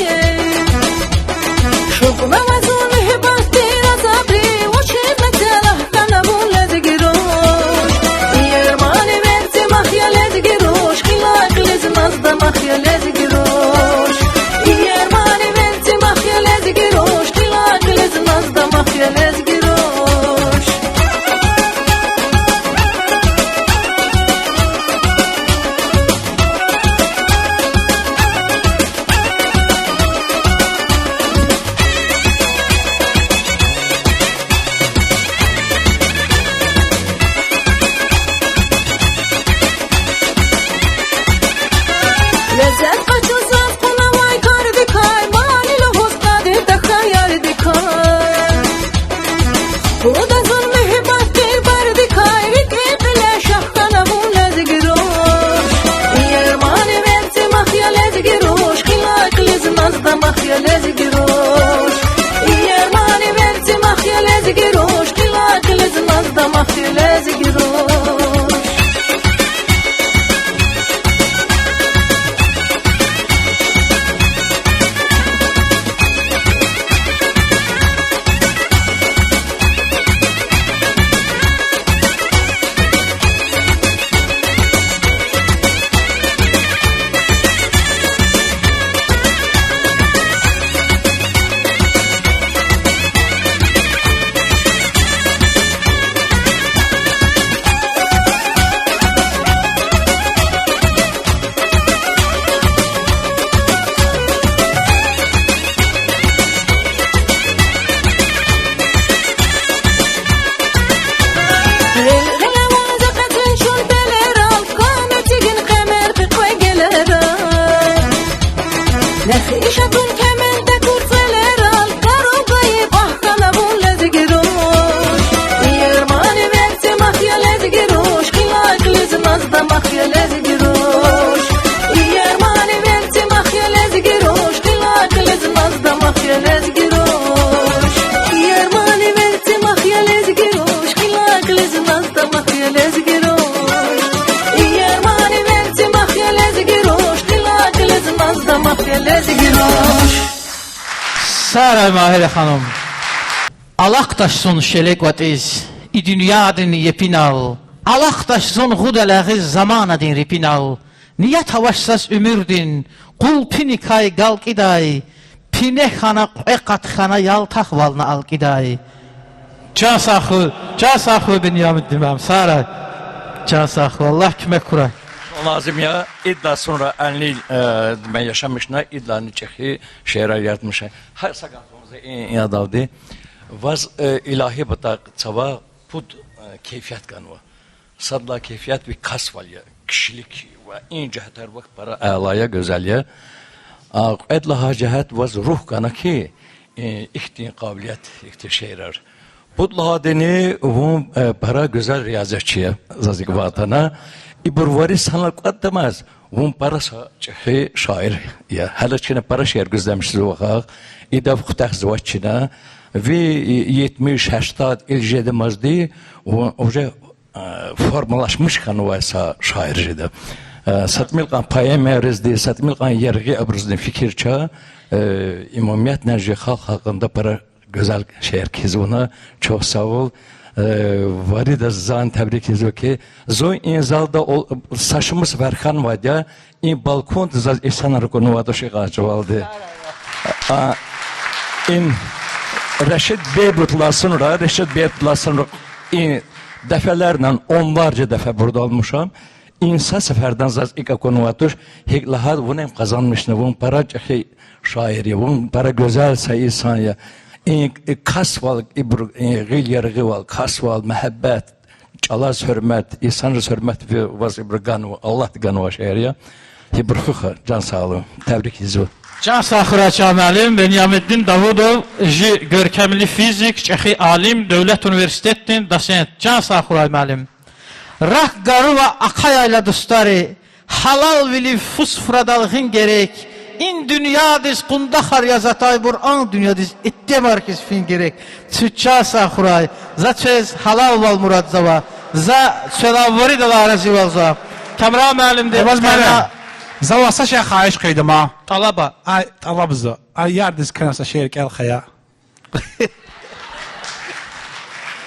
Шукьнава зун муьгьуьббатдин азабри, вучиз мецелахъ хьана вун лезги руш. Иер мани верцӀи мах я лезги руш, кьилай кьилиз наз дамах я лезги руш. Иер мани верцӀи мах я лезги руш, кьилай кьилиз наз дамах я лезги руш. Лезет къачуз заз кьунавай кардикай, мани лугьуз кьади тахьай ярдикай. Гуда зун муьгьуьббатдин бардикай, рикӀин кьиле шагь хьана вун лезги руш. Иер мани верцӀи мах я лезги руш, кьилай кьилиз наз дамах я лезги руш. Иер мани верцӀи мах я лезги руш, кьилай кьилиз наз дамах я лезги руш. Гъилгъилаваз экъечӀин чун пелерал, кам эцигин къемер пихъвей гелерал. Нехиш атун темен текур цӀелерал, кару гайи багъ хьана вун лезги руш. Иер мани верцӀи мах я лезги руш, кьилай кьилиз наз дамах я лезги руш. Иер мани верцӀи мах я лезги руш, кьилай кьилиз наз дамах я лезги руш. Иер мани верцӀи мах я лезги руш, кьилай кьилиз наз дамах я лезги руш. Иер мани верцӀи мах я лезги руш, кьилай кьилиз наз дамах я лезги руш. Сагърай, Магьира ханум. Алахъдач зун шеле кӀватӀиз и дуьньядин епинал, алахъдач зун гъуд элягъиз заманадин репинал. Ният авач заз уьмуьрдин къул пиникай галкӀидай, пине хьана, кьве къат хьана, ялтахвална алкӀидай. Чан сагъ хьуй, чан сагъ хьуй, Бинямин имам, сагърай. Чан сагъ хьуй, Аллагь куьмек хьурай. Лазим я, идалай сонра анлил, э, мен яшамишна, идалайни чӀехи шиирар язмиша. Гьа са гаф за и, и адалди. Ваз, э, илагьи патахъ цава пуд, э, кейфият ганва. Сад лагьай кейфият ви касвал я, кишилик ва и жигьетар вахт пара ала я, гуьзел я. А, кьвед лагьай жигьет ваз руьгь гана хьи, э, ихьтин къабилият, ихьтин шиирар. Пуд лагьайдини вун, э, пара гуьзел риязиятчи я, заз икӀ ватана. Ибур вари санал кӀватӀдамаз, вун пара са чӀехи шаир я. Гьеле чна пара шиир гуьзлемишзава вахагъ, идав куьтягьзавач чна. Ви етмиш, гьаштад йыл жедамазди, вун уже, э, формалашмиш хьанвай са шаир жеда. Э, са тӀимил кьван поэмайризни, са тӀимил кьван яргъи абурузни фикир це, э, имумиятна жи халкь гьакъинда пара гуьзел шиир кхьизва вуна. Чухсагъул, э, виридаз зан тебрик ийизва хьи, зун и залда ол-, са шумуд сефер хьанвайди я, и балконда заз инсанар акунвайди туш и къанчувалди. А, им Решет Бейбутдилай сонра, Решет Бейбутдилай сонра и дефелернен, онларжа дефе бурдалмуша. Им са сефердани заз икӀ акунвайди туш, гьикӀ лагьайтӀа вуна им къазанмишна, вун пара чӀехи шаир я, вун пара гуьзел са инсан я. И, и касвал, ибуру, и гъил яргъивал, касвал, мегьеббет, чӀалаз гьуьрмет, инсанриз гьуьрмет ви-, ваз ибуру ганва, Аллагьди ганвай шейэр я. Ибуру хуьх, чан сагълугъ, тебрик ийизва. Чан сагъ хьурай, чан муаллим Беньямиддин Давудов, жи гуьркемли физик, чӀехи алим, девлет университетдин доцент. Чан сагъ хьурай, муаллим. Рак гарува ахъа яйла дустари, гьалалвилив фу суфрадал гъин герек. И дуьньядиз къундахар яз атайбур а дуьньядиз итимар хьиз фин герек. Куь чан сагъ хьурай, за квез гьалалвал мурадзава, за квелай виридалай разивалзава. Камран муаллимди Эваз муаллим, за ваз са шей хагьиш хъийида ман. ТӀалаба. Ай, тӀалабзава. Ай, ярдиз кхьена са шиир кӀел хая.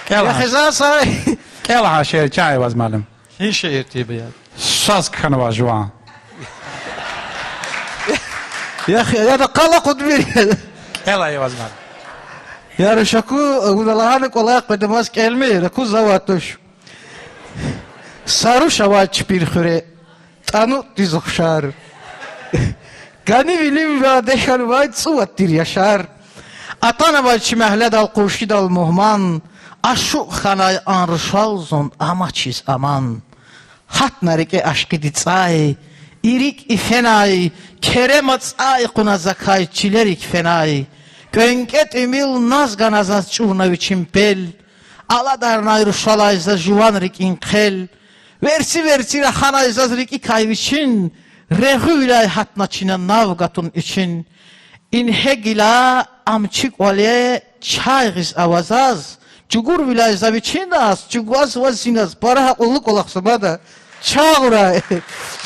КӀел Я гьа. Хизан сай. КӀел гьа шиир, чан Эваз муаллим. Гьи шиир тир ба я? Сваз кхьенвай жуван. Я хи-, яда, къал акъудмир. КӀел, Эваз муаллим. Я рушаку, вуна лагьана кӀвалай къведамаз кӀелмир, акуз завай туш. Са руш авай чпин хуьре, тӀанутӀдиз ухшар. КӀани вилив вяде хьанвай цӀувад тир яшар. Атанвай чи мягьледал къуншидал мугьман, ашукь хьанай а рушал зун амачиз аман. Гьатна рикӀе ашкъиди цӀай, и рикӀ и фенай, керема цӀай кьуна закай чилерик фенай. КӀвенкӀве тӀимил наз гана заз чӀурна вичин пел, аладарнай рушалай за жуван рикӀин хъел. Верци-верци раханай заз рикӀикай вичин, регъуьвиляй гьатна чна нав гатун ичин. Ингье гила ам чи кӀвале чай гъиз ава заз, чӀугурвиляй за вичиназ, чӀугваз ваз иназ, пара гьакьуллу кӀвалахзава ман ада. Чан гурай.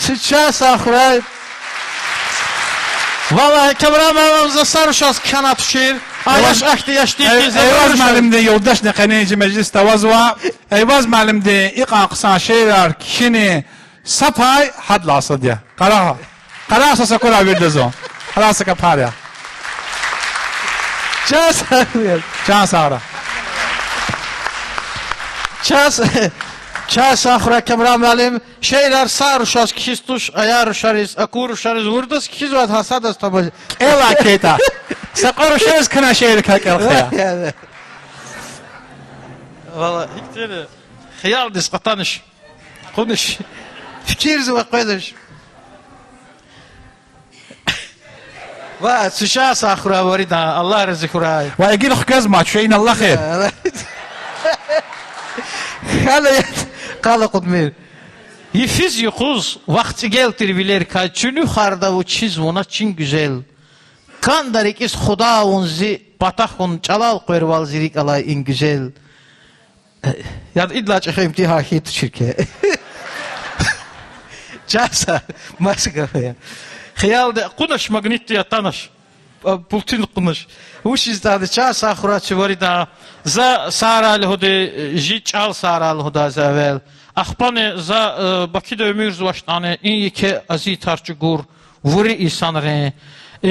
Куь чан сагъ хьурай. Валлагь, Камран муаллим, за са рушаз кхьена тушир. А Эваз, яш ахьтин яш тир Э-, хьи, за Эваз руш. Муаллимдин юлдашни къенин чи межлисда авазва. Эваз муаллимдин икьван хъсан шиирар кхьинин са пай гьадалай сад я. Къарагъ, къарагъ са са кӀвале виридаз. Къарагъ са капар я. Чан сагърай. Чан сагърай. Чан с-, чан сагърай, Камран муаллим. Шиирар са рушаз кхьиз туш, аяр рушариз, аку рушариз, вурдаз кхьизвайди гьа садаз тамаш. КӀела кета. Са кьве рушариз кхьена шиирикай кӀел хъия. Валлагь, гьихьтин хиялдиз кьатӀанач. Кьунач. Фикирзава къведач. Ва, куь чан сагърай виридан, Аллагь рази хьурай. Ва игил хквезмач, ина Аллагьди. Хьана я, къал акъудмир. Йифиз-юкъуз вахъ цӀигел тир вилерикай, чуьнуьхарда вучиз вуна чин гуьзел. КӀанда рикӀиз Худа вун зи патахъун, чӀалал къвервал зи рикӀ алай и гуьзел. Яда, идалай чӀехи имтигьан хьайи туширке. Чан сагъ, маса гаф я. Хиялди кьунач, магнитди атанач. А, пултин кьунач. Вучиз ятӀани, чан сагърай куь виридан. За сагърай лугьудай, жи чӀал сагърай лугьудай за эвел. Ахпани за, э, Бакуда уьмуьрзавачтӀани, и еке азиз тар чӀугур вири инсанрин, и,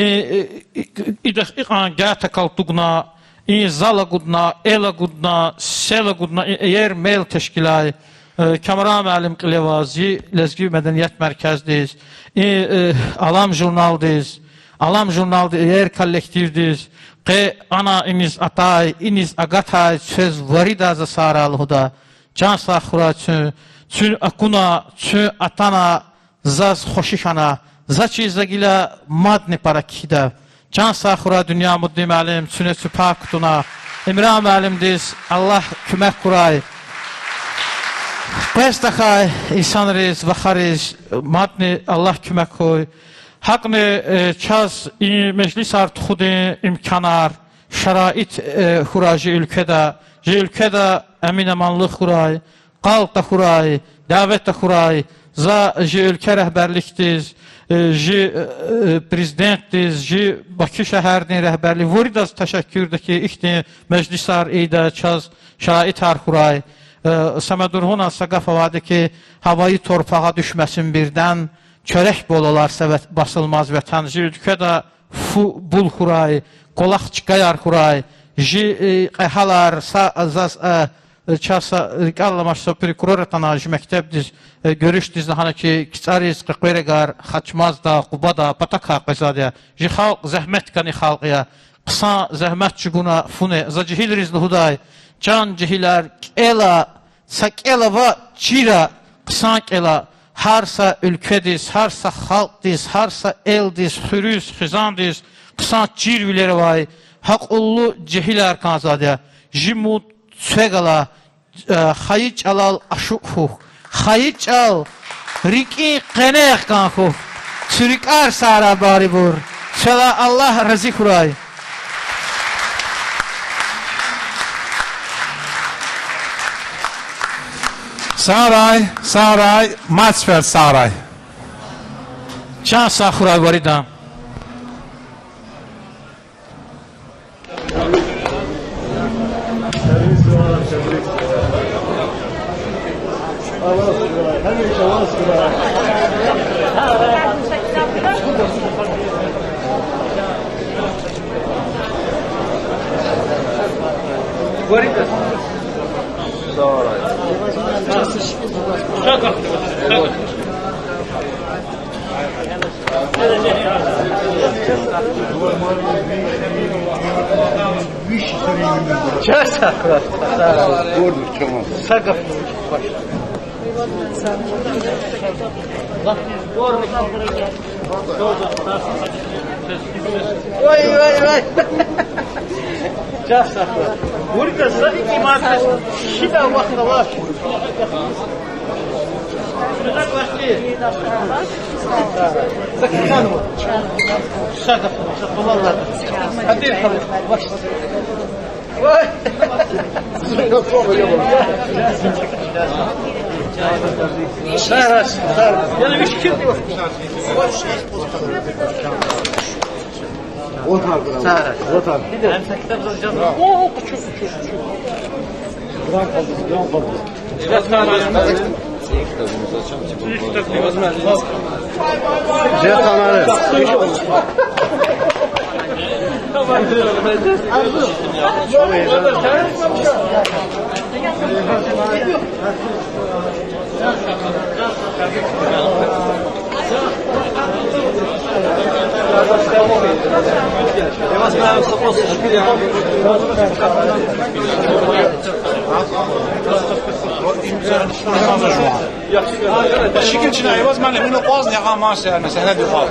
и, и, идахъ икьван гайи акал тугна, и зал агудна, эл агудна, сел агудна, и иер мел тешкилай, э, Камран муаллим кьиле аваз, и Лезги меденият меркездиз, и, э, Алам журналдиз, Алам журналдин иер коллективдиз, къе ана иниз атай, иниз агатай квез виридаз за сагърай лугьуда. Чан сагърай куьн, куьн акуна, куьн атана, заз хвеши хьана, заз чи за гила мадни пара кхьида. Чан сагърай, Дуьньямуддин муаллим, куьне куь пай кутуна. Имран муаллимдиз Аллагь куьмек гурай. Къвез тахьай инсанриз, вахариз мадни Аллагь куьмек хьуй. ГьакӀни, э, чаз и межлисар тухудин имканар, тараит, э, хьурай жи уьлкведа, жи уьлкведа эмин-аманлух хьурай, къал тахьурай, дяве тахьурай. За жи уьлкве регьберликдиз, э, жи, э, президентдиз, жи Баку шегьердин регьберлик, виридаз тешеккуьрда хьи, ихьтин межлисар ийида, чаз шараитар хьурай. Э, Самедургьуназ са гаф авайди хьи, гьавайи торпагъа дуьшмесин бирдан, чуьрек балалар севет басулмаз ветен, жи уьлкведа фу бул хьурай, кӀвалах чкаяр хьурай, жи, э, кьегьалар са, заз, э, чаз са рикӀел аламач, са прокурор атана жи мектебдиз, э, гуьруьшдиз, лагьана хьи, КцӀариз къекъверагар Хачмазда, Къубада патакай къвезвайди я. Жи халкь зегьмет кӀани халкь я. Хъсан зегьмет чӀугуна фуна. За жегьилриз лугьудай: чан жегьилар, кӀела, са кӀела ва чира, хъсан кӀела, гьар са уьлкведиз, гьар са халкьдиз, гьар са элдиз, хуьруьз, хизандиз хъсан чирвилер авай, гьакьуллу жегьилар кӀанзавайди я. Жи муд цве гала, э, хайи чӀалал ашукь хьухь, хайи чӀал рикӀин къене кӀан хьухь, цуьрикӀар сагърай барибур, цвелай Аллагь рази хьурай. Сагърай, сагърай, мад сефер сагърай. Чан сагъ хьурай виридан. Вай, вай, вай. Чан сагъ хьурай. Вирида са икӀ иман кас шида вахъ авач. Шуна квачи. Са кхьенва. Са гаф, са къулаллада. Гьадин хьал ваш. Вай. Сагърай, сагърай. Яни виш ким? Сагърай. О, о, къучу, къучу, къучу. Шикил чна, эваз ман эмин акъвазна, ягъан ман сяна, сяна духал.